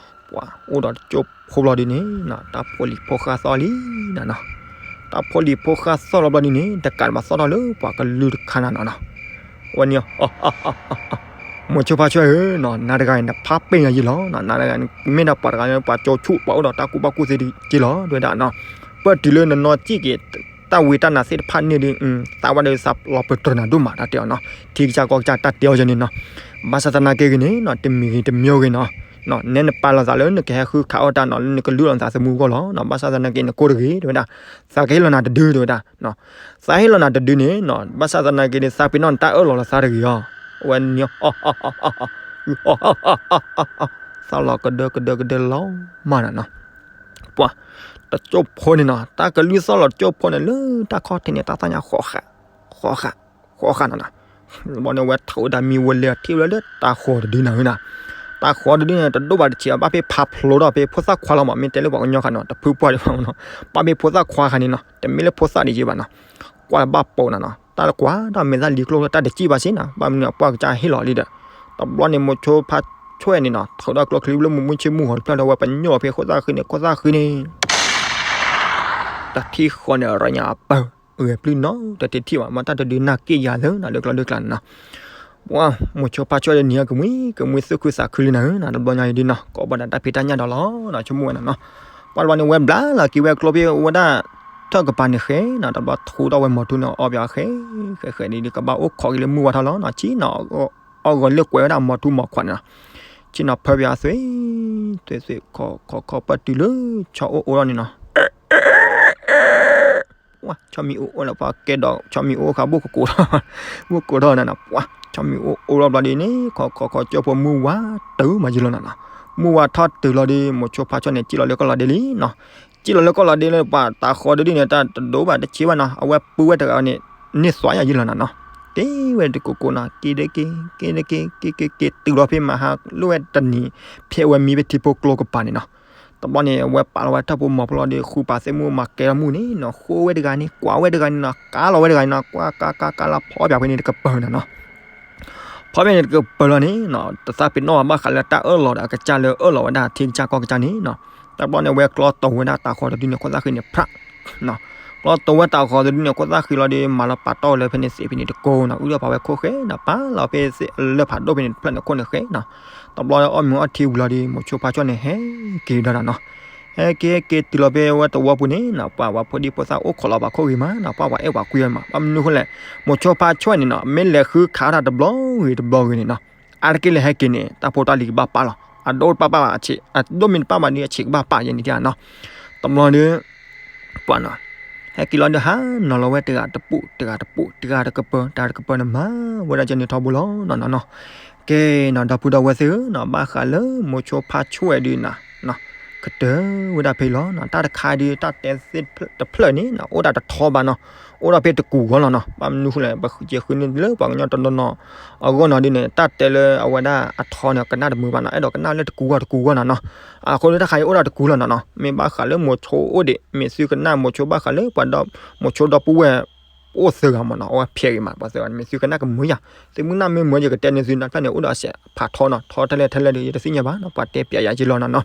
ပှၤအိၣ်ဒီးကၠိဖိဘျီဒ်န့ၣ်နီၤ, တၢ်ဖိလံၤဖိဃၢ်သီၣ်လံနီၤနီၤ, တၢ်ဖိလံၤဖိဃၢ်သီၣ်လီၤဘျီဒ်န့ၣ် တကးဒံးဘၣ်သီၣ်ထီၣ်လၢပှၤကလုာ်တခါနီၤနီၤနီၤ, ဝဲန့ၣ် မိၤဆိဖးဆွဲဧၢနီၤ, နၤတဂၤအံၤ နဖးပ့ၢ်ညါယံလီၤနီၤ, နၤတဂၤမ့ၢ်ဒၣ်ပှၤတဂၤလၢပှၤကၠိဆူၣ် ပှၤအိၣ်ဒီးတၢ်ကူၣ်ဘၣ်ကူၣ်သ့ဒ်က့လီၤ တဲဝဲဒၣ်နီၤ, ပၢၢ်တုၤလၢနနီၢ်စံၣ်က့ၤ တၢ်ဝံတၢ်နါသ့ၣ်တဖၣ်န့ၣ်ဒီး သးဝဲဒီးသးလီၤပတြၢၤနၤဒိၣ်မး တၢ်တဲအီၤနီၤ, ထံကစၢ်ကီၢ်ကစၢ်တၢ်တဲအီၤယဲန့ၣ်နီၤ, ဘၣ်ဆၣ်သနာ်က့ဂ့ၤန့ၣ်နီၤ, တမံၤဂ့ၤတမံၤဂ့ၤနီၤ, နဲနပာ်လီၤသးလၢနကဟဲဃုခးအီၣ်တၢ်နီၤ လၢနကလုၢ်လီၤနသးသမူအဂီၢ်လီၤနီၤ, ဘၣ်ဆၣ်သနာ်က့နကိၢ်တဂ့ၤ တဲဝဲဒၣ်, သးကဟ့ၣ်လီၤနၤတဒု တဲဝဲဒၣ်, သးဟ့ၣ်လီၤနၤတဒုန့ၣ်နီၤ, ဘၣ်ဆၣ်သနာ်က့န့ၣ် သးပ့ၤနီၣ်နတၢ်အၢၣ်လီၤလီၤသးတဂ့ၤအီၤ, ဝဲန့ၣ် သးလီၤကဒၢကဒၢကဒၢလီၤမၢ်နီၤနီၤ, ပှၤ တကၠိဖိန့ၣ်နီၤ, တၢ်ကလုၢ်သီၣ်လီၤတကၠိဖိန့ၣ် လၢတၢ်ခီၣ်ထံးန့ၣ် တၢ်သၣ်ညါ ဃီဃာ် ဃီဃာ် ဃီဃာ်နီၤနီၤ, ဘီန့ၣ် ဝဲထုးဝဲဒၣ်မံဝဲလဲၤထံၣ်ဝဲလၢတၢ်ဃီတဒုနၤနီၤ, တၢ်ဃီတဒုန့ၣ် တဒိၣ်ဘၣ်တဆံးဘၣ် ဘၣ်ဖဲဖးဖျိးထီၣ်ဖဲဖိသၣ်ခွါလီၤမး မ့ၢ်တဲလၢပှၤကညီဃာ်နီၤ တဖုပှၢ်ဒံးဘၣ်နီၤ, ဘၣ်ဖဲဖိသၣ်ခွါဃာ်န့ၣ်နီၤ, တမ့ၢ်လၢဖိသၣ်ဒံးက့ဘၣ်နီၤ, ကွၢ်ဘၣ်ပိာ်နၤနီၤ, တၢ်ကွၢ်တၢ်မဲာ်သၣ်လံကျိၣ် တၢ်တစံၣ်ဘၣ်စ့ၢ်နီၤ, ဘၣ်မနုၤအပှၢ်ကစၢ်ဟ့ၣ်လီၤလံဒီး, တဘျီန့ၣ် မိၤဆိဖးဆွဲန့ၣ်နီၤ ထုးဒီးကျိချံလၢမုၢ်မုၢ်ဆ့မုၢ်ဂီၤတဖျၢၣ်ဒီး ဝဲပညိၣ်ဖဲခိၣ်သၣ်ဃံန့ၣ် ခိၣ်သၣ်ဃံန့ၣ် တထံၣ်ဃီန့ၣ် ရညါအပၢ် ဂဲၤပျုၢ်နီၤ တထံၣ်ထံၣ်ဘၣ် မ့ၢ်တၢ်တဒုနၢ်က့ၣ်ယၤသၢနီၤ လၢကျီလၢကျါန့ၣ်နီၤ, ပှၤ မိၤဆိဖးဆွဲဒီးနံၤအကမှံ ကမှံသူၣ်ခုသးခုလံနၤဧၢနီၤ တဘျီညါအံၤဒ်နီၤ ကိးဘၣ်ဒီးတၢ်ဖံးတၢ်ညၣ်ဒီးလီၤနီၤ ဆိကမိၣ်ဝဲနီၤနီၤ, ပှၤတဘျီန့ၣ် ဝဲဘျါလီၤက့ၤဝဲကျိဖဲဝဲဒၣ် ထၢၣ်ကပၤန့ၣ်ဃဲနီၤ တဘျီထူထီၣ်ဝဲမီၤထူန့ၣ် အီၣ်ပှၤဃဲ ဃဲဃဲဒ်ကဘၣ်အိၣ်ခိးက့ၤလၢမုၢ်ဝါထီၣ်လီၤနီၤ ဆ့နီၤ အီၣ်ဂီၤလၢကွဲးဝဲဒၣ်မီၤထူမီၤခွးန့ၣ်နီၤ, ဆ့နီၤဖၢပယၤသွဲ သွဲသွဲ ခိးခိးခိးပၢၢ်တုၤလၢ ဆီအိၣ်အိၣ်ထီၣ်န့ၣ်နီၤ ဆီမံၤအိၣ်အိၣ်လၢပှၤကဲဒီး ဆီမံၤအိၣ်ခါ ဘိၣ်ကကိးထီၣ် ဘိၣ်ကိးထီၣ်နၤနီၤ ပှၤ ဆီမံၤအိၣ်အိၣ်လီၤဘျီဒ်န့ၣ် ခိးခိးခိးကၠိဖိမုၢ်ဝါတုၤမးယံလီၤနၤနီၤ, မုၢ်ဝါထီၣ်တုၤလီၤဒီး မိၤဆိဖါဆွဲန့ၣ် စံၣ်လီၤလၢကီၢ်လီၤဒ့လံနီၤ, စံၣ်လီၤလၢကီၢ်လီၤဒ့လၢပှၤတၤဃီၤဒ်န့ၣ် တၢ်တဒိဘၣ်တဆံးဘၣ်နီၤ, အဝဲပုၢ်ဝဲတဂၤန့ၣ် န့ၢ်သွါယံလီၤနၤနီၤ, က့ၤဝဲတကိးကိးနီၤ က့ၤဒ့က့ၤ က့ၤဒ့က့ၤ က့ၤက့ၤက့ၤတုၤလီၤဖဲမဟါလိၣ်ဝဲတနံၤ ဖဲအဝဲမံဖဲထံဖိကျိကပၤန့ၣ်နီၤ တဘျီန့ၣ် အဝဲပာ်လီၤဝဲထၢၣ်ဖိမီၤဖိလီၤဒီး ဃုပာ်သ့ၣ်မုၣ်မၤကဲထီၣ်မုၢ်န့ၣ်နီၤ, ဃိဝဲတဂၤန့ၣ် ကွၢ်ဝဲတဂၤန့ၣ်နီၤ, ကါလီၤဝဲတဂၤန့ၣ်နီၤ, ကွၢ်ကါကါကါလီၤဖီပၠးဖဲန့ၣ်တကပၤနၤနီၤ, ဖီပၠးန့ၣ်တကပၤလီၤန့ၣ်နီၤ, တသးပ့ၤနီၣ်ဘၣ်ဃးလၢတၢ်အၢၣ်လီၤဒီးအကစၢ်လၢအၢၣ်လီၤဝဲဒၣ်ထံကစၢ်ကီၢ်ကစၢ်န့ၣ်နီၤ, တဘျီန့ၣ် ဝဲကျီတိၤဝဲဒၣ်တၤဃီၤတဒုန့ၣ် ခိၣ်သၣ်ဃံန့ၣ် ဖြး ကျီတိၤဝဲတၤဃီၤတဒုန့ၣ် ခိၣ်သၣ်ဃံလီၤဒီး မၤလီၤပာ်တီၢ်ဝဲလၢဖဲန့ၣ်သ့ၣ်ဖဲန့ၣ်တကိးနီၤ, အုၣ်ထီၣ်ဖးဝဲခိၣ်ဃဲနီၤ, ပာ်လီၤဖဲသ့ၣ်လၢဖးဒိၣ်ဖဲန့ၣ်တဖျၢၣ်န့ၣ် ခိၣ်န့ၣ်ဃဲနီၤ, တဘျီအီၣ်မ့ၤအီထံဝံၤလီၤဒီး မိၤဆိဖါဆွဲန့ၣ် ဟဲက့ၤဒီးနီၤ, ဟဲက့ၤဟဲက့ၤတုၤလီၤဖဲဝဲသဝီပူၤန့ၣ်နီၤ, ပှၤဝဲဖိဒံဖိသၣ်အိၣ်ခိးလီၤပှၤခိၣ်ဂ့ၤမးနီၤ, ပှၤပှၤအဲၣ်ပှၤကွံမး, ဘၣ်မနုၤဃိလဲၣ်, မိၤဆိဖါဆွဲန့ၣ်နီၤ မ့ၢ်လဲၤဃုခးတၢ်တဘျီဂ့ၤတဘျီဂ့ၤန့ၣ်နီၤ, အါတက့ၢ်လၢဟဲက့ၤန့ၣ် တၢ်ဖိတၢ်လံၤကဘၣ်ပာ်လီၤ, အဒိတပာ်ဘၣ်ဘၣ်အဆံး, အဒိမ့ၢ်တပာ်ဘၣ်ဒီး အဆံးကဘၣ်ပာ်ယဲန့ၣ်နီၤ, တဘျီဒီး ပှၤနီၤ, ဟဲက့ၤလီၤဒီးဟးနီၤလီၤဝဲတဂၤတပူၤ တဂၤတပူၤ တဂၤတကပၤ တဂၤတကပၤန့ၣ်မၤဝဲဒၣ်ကဲန့ၣ်ထီဘိလီၤနီၤနီၤနီၤ, ကဲနီၤ ဒီပုၢ်ဒီဝဲၢ်သ့ၣ်ဧၢနီၤ, ဘၣ်ဃးလၢမိၤဆိဖါဆွဲဒုးနီၤ ကတၢၢ်ဝဲဒၣ်ဖဲလီၤနီၤ, တၢ်တခါဒုး တၢ်တဲသ့ၣ်တဖျၢၣ်န့ၣ်နီၤ အိၣ်ဒၣ်တထီဘၣ်နီၤ, အိၣ်ဒၣ်ဖဲတကူာ်ဂီၢ်လီၤနီၤ, ဘၣ်မနုၤဃိလဲၣ် ပဃုက့ၤဃုန့ၢ်လၢပှၤကညီတနီၤနီၤ အဂီၢ်နီၤဒ်န့ၣ် တၢ်တဲလၢအဝဲဒၣ်အထီန့ၣ် ကနၣ်တမုာ်ဘၣ်နီၤ, အဲၣ်ဒိးကနၣ်လၢတကူာ်ဂီၢ်တကူာ်ဂီၢ်နီၤနီၤ, အဃိလၢတၢ်ခါအံၤအိၣ်ဒၣ်တကူာ်လီၤနီၤနီၤ, မ့ၢ်ဘၣ်ဃးလၢမိၤဆိအိၣ်ဒံး မ့ၢ်သုကနၣ်မိၤဆိဘၣ်ဃးလၢပှၤဒီ မိၤဆိဒီပုၢ်ဝဲၢ် အိၣ်သၢဂၤမးနီၤ, အဝဲဖျဲးဂ့ၤမး ပှၤသၢဂၤန့ၣ် မ့ၢ်သုကနၣ်ကမုာ်ယၤ, သုမုၢ်နၢ်မ့ၢ်မုာ်ယကတဲန့ၢ်သုနီၤ, တဖျၢၣ်န့ၣ်အိၣ်ဒီးအစဲးဖးထီနီၤ, ထီထဲလဲၣ်ထဲလဲၣ်ဒီး ယတသ့ၣ်ညါဘၣ်နီၤ, ပှၤတဲပျးယၤက့လီၤနီၤနီၤ,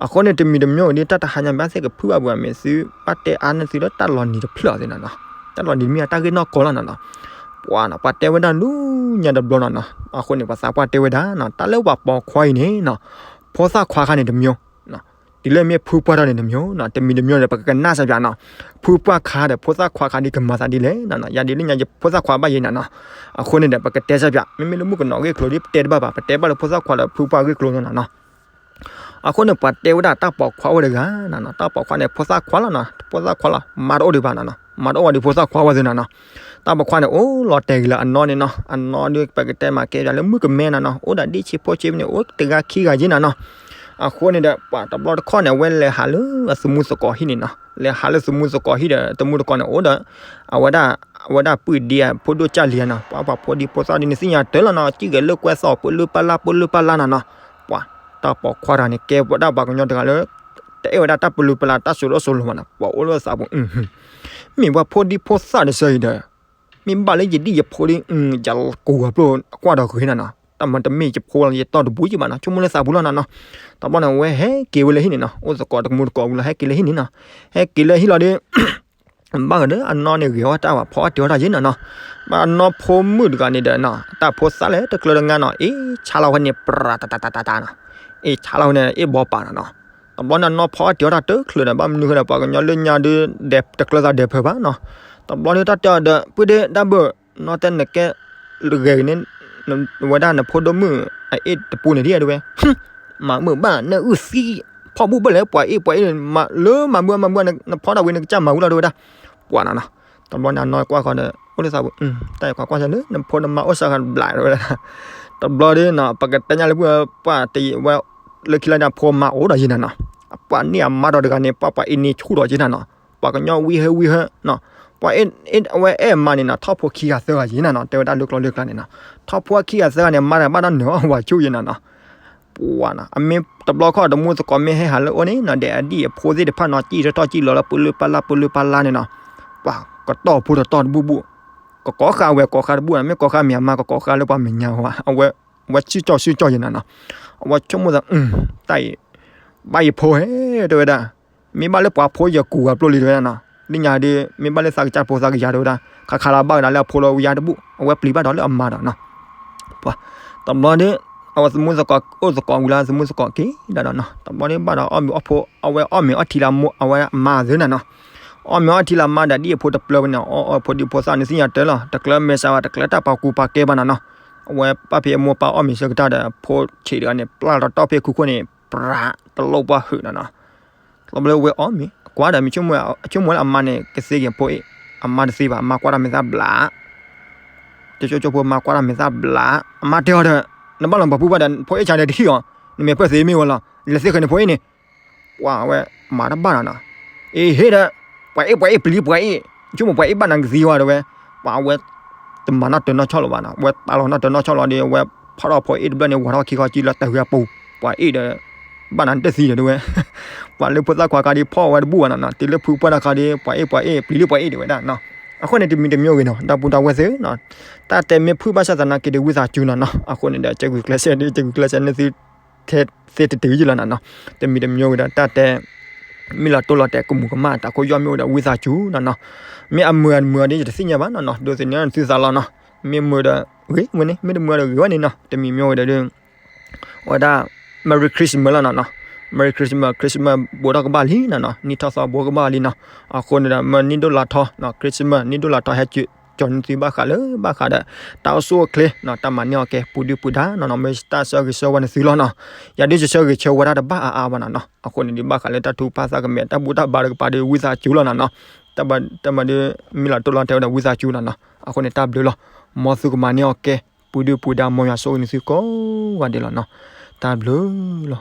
အဃိန့ၣ် တမံၤတမံၤဒ်တၢ်တဟါညါဘၣ်သ့ၣ်ကဖုၣ်ဘၣ်ပှၤ မ့ၢ်သုဘၣ်တဲအါန့ၢ်သုလၢတၢ်လီၤနံၤတဖျၢၣ်သ့ၣ်နီၤနီၤ, တၢ်လီၤနံၤမ့ၢ်အတၢ်ဂ့ၢ်နီၢ်ကီၢ်လီၤနီၤနီၤ, ပှၤနီၤ ပှၤတဲဝဲဒၣ်လူညါတဘျီနီၤနီၤ, အဃိန့ၣ် ပှၤသးပှၢ်တဲဝဲဒၣ်နီၤ, တၢ်လၢပှၤပိာ်ခွါအံၤန့ၣ်နီၤ, ဖိသၣ်ခွါခါန့ၣ်တမံၤ တုၤလၢမ့ၢ်ဖုပှၢ်ထီၣ်န့ၣ်တမံၤနီၤ, တမံၤတမံၤဒီး ပကကနၣ်စၢ်ပၠးနီၤ, ဖုပှၢ်ခါဒီးဖိသၣ်ခွါခါဒ်ကမၤသးဒ်လဲၣ်နီၤနီၤ, ယၤဒ်လၢညါယဖိသၣ်ခွါဘၣ်ယဲနီၤနီၤ, အဃိန့ၣ်ဒီး ပကတဲစၢ်ပၠး, မ့မ့ၢ်လၢမုၣ်ကနီၤဂ့ၢ်ကျိၤဒ်ပတဲတဘၣ်ဘၣ်, ပတဲဘၣ်လၢဖိသၣ်ခွါဒီးဖုပှၢ်ဂ့ၢ်ကျိၤနီၤနီၤ. အဃိန့ၣ် ပှၤတဲဝဲဒၣ်တၢ်ပိာ်ခွါအိၣ်တဂၤနီၤနီၤ, တၢ်ပိာ်ခွါန့ၣ် ဖိသၣ်ခွါလီၤနီၤ, ဖိသၣ်ခွါလီၤ, မါတအိၣ်ဒံးဘၣ်နီၤနီၤ, မါတအိၣ်ဝဲဒံးဖိသၣ်ခွါဝဲသ့ၣ်နီၤနီၤ. တၢ်ပိာ်ခွါန့ၣ် အိၣ်လီၤတဲာ်ဂ့ၤလၢအနီၢ်န့ၣ်နီၤ, အနီၢ်ဒ်ပကတဲမးကဲပၠးလၢမုၣ်ကမဲနီၤနီၤ, အိၣ်ဒၣ်ဒ့ၣ်ဆံးဖိဆံးန့ၣ် အိၣ်တဂၤခံဂၤယဲနီၤနီၤ. အဃိန့ၣ်ဒီး ပှၤတဘျီတခီၣ်န့ၣ် အဝဲလဲၤဟးလၢအသမူသကိးဟံၣ်န့ၣ်နီၤ, လဲၤဟးလၢသမူသကိးဟံၣ်ဒီး သမူသကိးန့ၣ် အိၣ်ဒီး အဝဲဒၣ် အဝဲဒၣ်ပုၢ်ဒ့ဖိဒိၣ်ကၢ်လံၤနီၤ, ပှၤပှၤဖိဒံဖိသၣ်ဒ်န့ၣ်သ့ၣ်ညါတၢ်လီၤနီၤ, စံၣ်ဂဲၤလၢကွဲသီၣ် ပလၢပလၢ ပလၢပလၢနီၤနီၤ. ပှၤတၢ်ပိာ်ခွါတဂၤန့ၣ် ကဲဝဲဒၣ်ပှၤကညီတဂၤလၢ တအဲၣ်ဝဲဒၣ်တၢ်ပလၢပလၢ တၢ်စိၤလိၤစိၤလိၤဘၣ်နီၤ, ပှၤအိၣ်လၢသးပူၤ မ့ၢ်ပှၤဖိဒံဖိသၣ်တစၢအံၤဒီး မ့ၢ်ဘၣ်လၢယဒံၣ်ယဖိဒ် ယကူၤအပျိၢ်အကွၢ်ဒီးဂ့ၤနီၤနီၤ, တၢ်မၤတမ့ၢ်ယဖိလီၤ ယတီၢ်တဘူးယဘၣ်နီၤ, ဆိကမိၣ်လၢသးပူၤလီၤနီၤနီၤ. တဘျီန့ၣ် အဝဲဟဲက့ၤဝဲလၢဟံၣ်န့ၣ်နီၤ, အိၣ်သကိးတမူသကိးဝံၤလီၤ ဟဲက့ၤလၢဟံၣ်န့ၣ်နီၤ, ဟဲက့ၤလၢဟံၣ်လီၤဒီး ဘၣ်ကဒီး အနီၢ်န့ၣ်ဂ့ၤအီၣ်တၢ်ဘၣ် ဖီအီၣ်တ့ၤအီၣ်တၢ်ယဲနီၤနီၤ. ဘၣ်အနီၢ်ဖိမုၣ်တဂၤန့ၣ်ဒီးနီၤ တၢ်ဖိသၣ်လဲၣ်တကျၢတငါနီၤ အ့ၣ်ဆါလီၤဝဲန့ၣ် ပြၤတတတတနီၤ, အ့ၣ်ဆါလီၤဝဲန့ၣ် အ့ၣ်ဘီပာ်နီၤနီၤ. တဘျီန့ၣ် အနီၢ်ဖီအီၣ်တ့ၤအီၣ်တၢ်တချုးဒီး ဘၣ်မနုၤဃိဒီး ပှၤကညီလၢညါဒုး တကျၢသးဒဲးဖၢးဘၣ်နီၤ. တဘျီန့ၣ် တၢ်တဲအီၤဒီး ပုၢ်ဒ့ တၢ်ဘၣ် နီၢ်တဲနကဲ ဂဲၤက့ၤန့ၣ် ဝဲဒၣ်နဖိဒိၣ်မုၣ်အအ့ၣ်တပူၤန့ၣ်ဒ်တဲဝဲ မၤမုာ်ဘၣ် နအုၣ်သံ ဖီၣ်ဘူၣ်ဘၣ်လဲၣ် ပှၤအ့ၣ်ပှၤအ့ၣ် လၢမၤမုာ်မၤမုာ် နဖီတၢ်ဝံၤ နကစၢ်မၤဝံၤလီၤတဲဝဲဒၣ် ပှၤနီၤနီၤ. တဘျီန့ၣ် အနီၢ်ကွၢ်ဃီဒီး အိၣ်လၢသးပူၤ တၢ်အဲၣ်ခွါကွၢ်ဆၢလၢ နဖိနမါအိၣ်စၢ်ဃာ်တဘျးတဲဝဲဒၣ်. တဘျီဒီးနီၤ ပကတဲညါလၢပုၢ်ပှၢ်တယံာ်ဝဲ လၢခံလၢညါဖိမါအိၣ်ဒီးယဲနီၤနီၤ. ပှၤန့ၢ်အမါဒီးတဂၤန့ၣ် ပှၤပှၤအ့ၣ်န့ၢ်ဆူၣ်ဒီးယဲနီၤနီၤ. ပှၤကညီဝံဟၢဝံဟၢနီၤ ပှၤအဝဲအဲၣ်မါန့ၣ်နီၤ ထီၣ်ဖိခံဂၤသၢဂၤယဲနီၤနီၤ တဲဝဲဒၣ်လၢကျိာ်လၢကျါန့ၣ်နီၤ. ထီၣ်ဖိခံဂၤသၢဂၤန့ၣ် မါတဂၤဘၣ်တၢ်နၢၤအီၣ်ဝၤဆူၣ်ယဲနီၤနီၤ. ပှၤနီၤ အမ့ၢ်တဘျီခီၣ် တမူသကိးမ့ၢ်ဟဲဟးလၢအအိၣ်န့ၣ်နီၤ ဒီးအဒံၣ်အဖိသ့ၣ်တဖၣ်နီၤ ကံၣ်ထီၣ်ထီၣ်ကံၣ်လီၤလၢပလၢပလၢပလၢပလၢန့ၣ်နီၤ. ပှၤကတီၢ်ဖိတတီၢ်တဘူၣ်ဘူၣ် ကကိးဃာ်ဝဲကိးဃာ်တဘူၣ်နီၤ မ့ၢ်ကိးဃာ်မ့ၢ်အမါ ကကိးဃာ်လၢပှၤမဲာ်ညါဝဲ အဝဲ အဝဲစုၣ်ကၠီစုၣ်ကၠီယဲနီၤနီၤ. အဝဲဆိကမိၣ်သး တၢ်အံၤ ဘၣ်ယဖိဟဲ တဲဝဲဒၣ် မ့ၢ်ဘၣ်လၢပှၤဖိယကူၤအပျိၢ်လံတဲဝဲဒၣ်နီၤ. လၢညါဒီး မ့ၢ်ဘၣ်လၢသးကစၢ်ဖိသးကယၤတဲဝဲဒၣ် ခးခးလၢဘၣ်ကဒါလၢအဖိလၢဝံယါတဘူၣ် အဝဲပျံၤဘၣ်ဒီးလၢအမါဒီးနီၤ. ပှၤ တဘျီဒီး အဝဲသမူသကိး အိၣ်သကိးဝံၤလီၤ သမူသကိးက့ၤဒၣ်ဒီးနီၤ တဘျီဒီးဘၣ်ဒီးအီၣ်မ့ၤအီၣ်ဖိ အဝဲအီၣ်မ့ၤအီထံလၢမိၢ် အဝဲအမါသ့နီၤနီၤ. အီၣ်မ့ၤအီထံလၢအမါဒီး ဒ်အဖိတပျၢ်ဝဲန့ၣ် အီၣ်အီဖိဒ်ဖိသၣ်န့ၣ်သ့ၣ်ညါတၢ်လီၤ တကျၢမဲာ်ဆှးဘၣ် တကျၢတၢ်ပာ်ကူပာ်ကဲဘၣ်နီၤနီၤ. အဝဲပၢ်ဖံးအမိၢ်ပၢ်အီၣ်မ့ၤဆၢကတီၢ်ဒီး ဖိဆံးတဂၤန့ၣ် ပျၢ်လီၤတီၢ်ဖဲခုခိၣ်န့ၣ် ပြးတလိၣ်ပှၢ်ဟုးနီၤနီၤ. တဘျီလၢဝဲအီၣ်မ့ၤ ကွၢ်ဒီးမ့ၢ်ဆိကမိၣ်လၢအမါန့ၣ် ကသ့က့ၤဖိအ့ၣ် အမါတသ့ဘၣ် အမါကွၢ်တၢ်မဲာ်သၣ်ဘျး ကၠိကၠိဖိမါကွၢ်တၢ်မဲာ်သၣ်ဘျး အမါတဲအီၤဒီး နဘၣ်လီၤပှၤပုၢ်ဘၣ်ဒီး ဖိအ့ၣ်ဆါဒီးတဟံၣ်အီၤ နမဲာ်ပၢၢ်သ့မ့ၢ်ဝဲလီၤ လဲၤသ့ၣ်ဃဲန့ၣ်ဖိအ့ၣ်န့ၣ် ပှၤဝဲမၤတဘၣ်နီၤနီၤ. အ့ဟ့ဒီး ပှၤအ့ၣ်ပှၤအ့ၣ်ပျံၤပှၤအ့ၣ် ဆိကမိၣ်ပှၤအ့ၣ်ဘၣ်နၤကသံဝဲတဲဝဲ ပှၤဝဲ တမၤနီၣ်တၢၤနီၣ်ဆီၣ်လီၤဘၣ်နီၤ ဝဲတၢ်လီၤနီၣ်တၢၤနီၣ်ဆီၣ်လီၤဒီး ဝဲဖီၣ်ထီၣ်ဖိအ့ၣ်တဘျီန့ၣ် ဝၤထီၣ်ခံခီကံလီၤတၢ်ဂ့ၤအပူၤ ပှၤအ့ၣ်ဒီး ဘၣ်နၤတသံဒီးတဲဝဲ ပှၤလၢဖိသၣ်ခွါခါဒီးဖီၣ်ဝဲတဘူၣ်ဘၣ်နီၤနီၤ တုၤလၢဖုပှၢ်တၢ်ခါဒီး ပှၤအ့ၣ်ပှၤအ့ၣ် ပျံၤလၢပှၤအ့ၣ်တဲဝဲဒၣ်နီၤ. အဃိန့ၣ် တမံၤတမံၤဂ့ၤနီၤ ဒီပုၢ်ဒီဝဲၢ်သ့ၣ်နီၤ တၢ်တဲမ့ၢ်ဖုၣ်ဘၣ်ဆၣ်သနာ်က့ဒီး ဝံသးစူၤနီၤနီၤ အဃိန့ၣ်ဒီး ကဲဂုာ်ကျဲးစၢးဒီး ကဲဂုာ်ကျဲးစၢးန့ၢ်သု ထဲသ့တတုၤယလီၤနီၤနီၤ. တမံၤတမံၤဝဲဒီး တၢ်တဲ မ့ၢ်လီၤတိၢ်လီၤတဲာ်ကမူၤကမၣ် တၢ်ခိၣ်ယီၢ်မ့ၢ်ဝဲဒီး ဝံသးစူၤနီၤနီၤ. မ့ၢ်အမုာ်အမုာ်ဒီး ယတသ့ၣ်ညါဘၣ်နီၤနီၤ ဒိးသန့ၤနသုသးလီၤနီၤ. မ့ၢ်မုာ်ဒီး ဂ့ၤဝဲန့ၣ် မ့ၢ်တမုာ်ဒီးဂ့ၤဝဲန့ၣ်နီၤ. တမံၤမ့ၢ်ဝဲဒီး အဝဲဒၣ် Merry Christmas လီၤနီၤနီၤ. Merry Christmas, Christmas ဘူးထီၣ်ကဘၣ်လံနီၤနီၤ. နံၣ်ထီၣ်သီဘူးကဘၣ်လံနီၤ. အဃိန့ၣ်ဒီး မ့ၢ်နံၣ်ဒိၣ်လါထီနီၤ Christmas နံၣ်ဒိၣ်လါထီဟဲကၠီၤနသုဘၣ်ဃးလၢဘၣ်ဃးဒီး တၢ်အိၣ်ဆူၣ်အိၣ်ချ့နီၤ တၢ်မၤန့ၢ်အီၣ်ကဲ ပူၤဒုၣ်ပူၤဒါနီၤနီၤ မ့ၢ်တၢ်ဆၢဂ့ၤဆၢဝါနသုလီၤနီၤ. ယၤဒုးယဆၢဂ့ၤဆၢဝါတၢ်တဘၣ်အါအါဘၣ်နီၤနီၤ. အဃိန့ၣ်ဒုးဘၣ်ဃးလၢတၢ်ထုကဖၣ်သးကမဲာ် တၢ်ဘူၣ်တၢ်ဘါတကပၤဒီး ဝံသးစူၤလီၤနီၤနီၤ. တၢ်မၤဒုး မ့ၢ်လီၤတိၢ်လီၤတဲာ်ဝဲဒီး ဝံသးစူၤနီၤနီၤ. အဃိန့ၣ် တၢ်ဘျုးလီၤ. မ်သုကမၤန့ၢ်အီၣ်ကဲ ပူၤဒုၣ်ပူၤဒါ မ်ယွၤဆိၣ်ဂ့ၤနသုကိးဂၤဒဲးလီၤနီၤ. တၢ်ဘျုးလီၤ.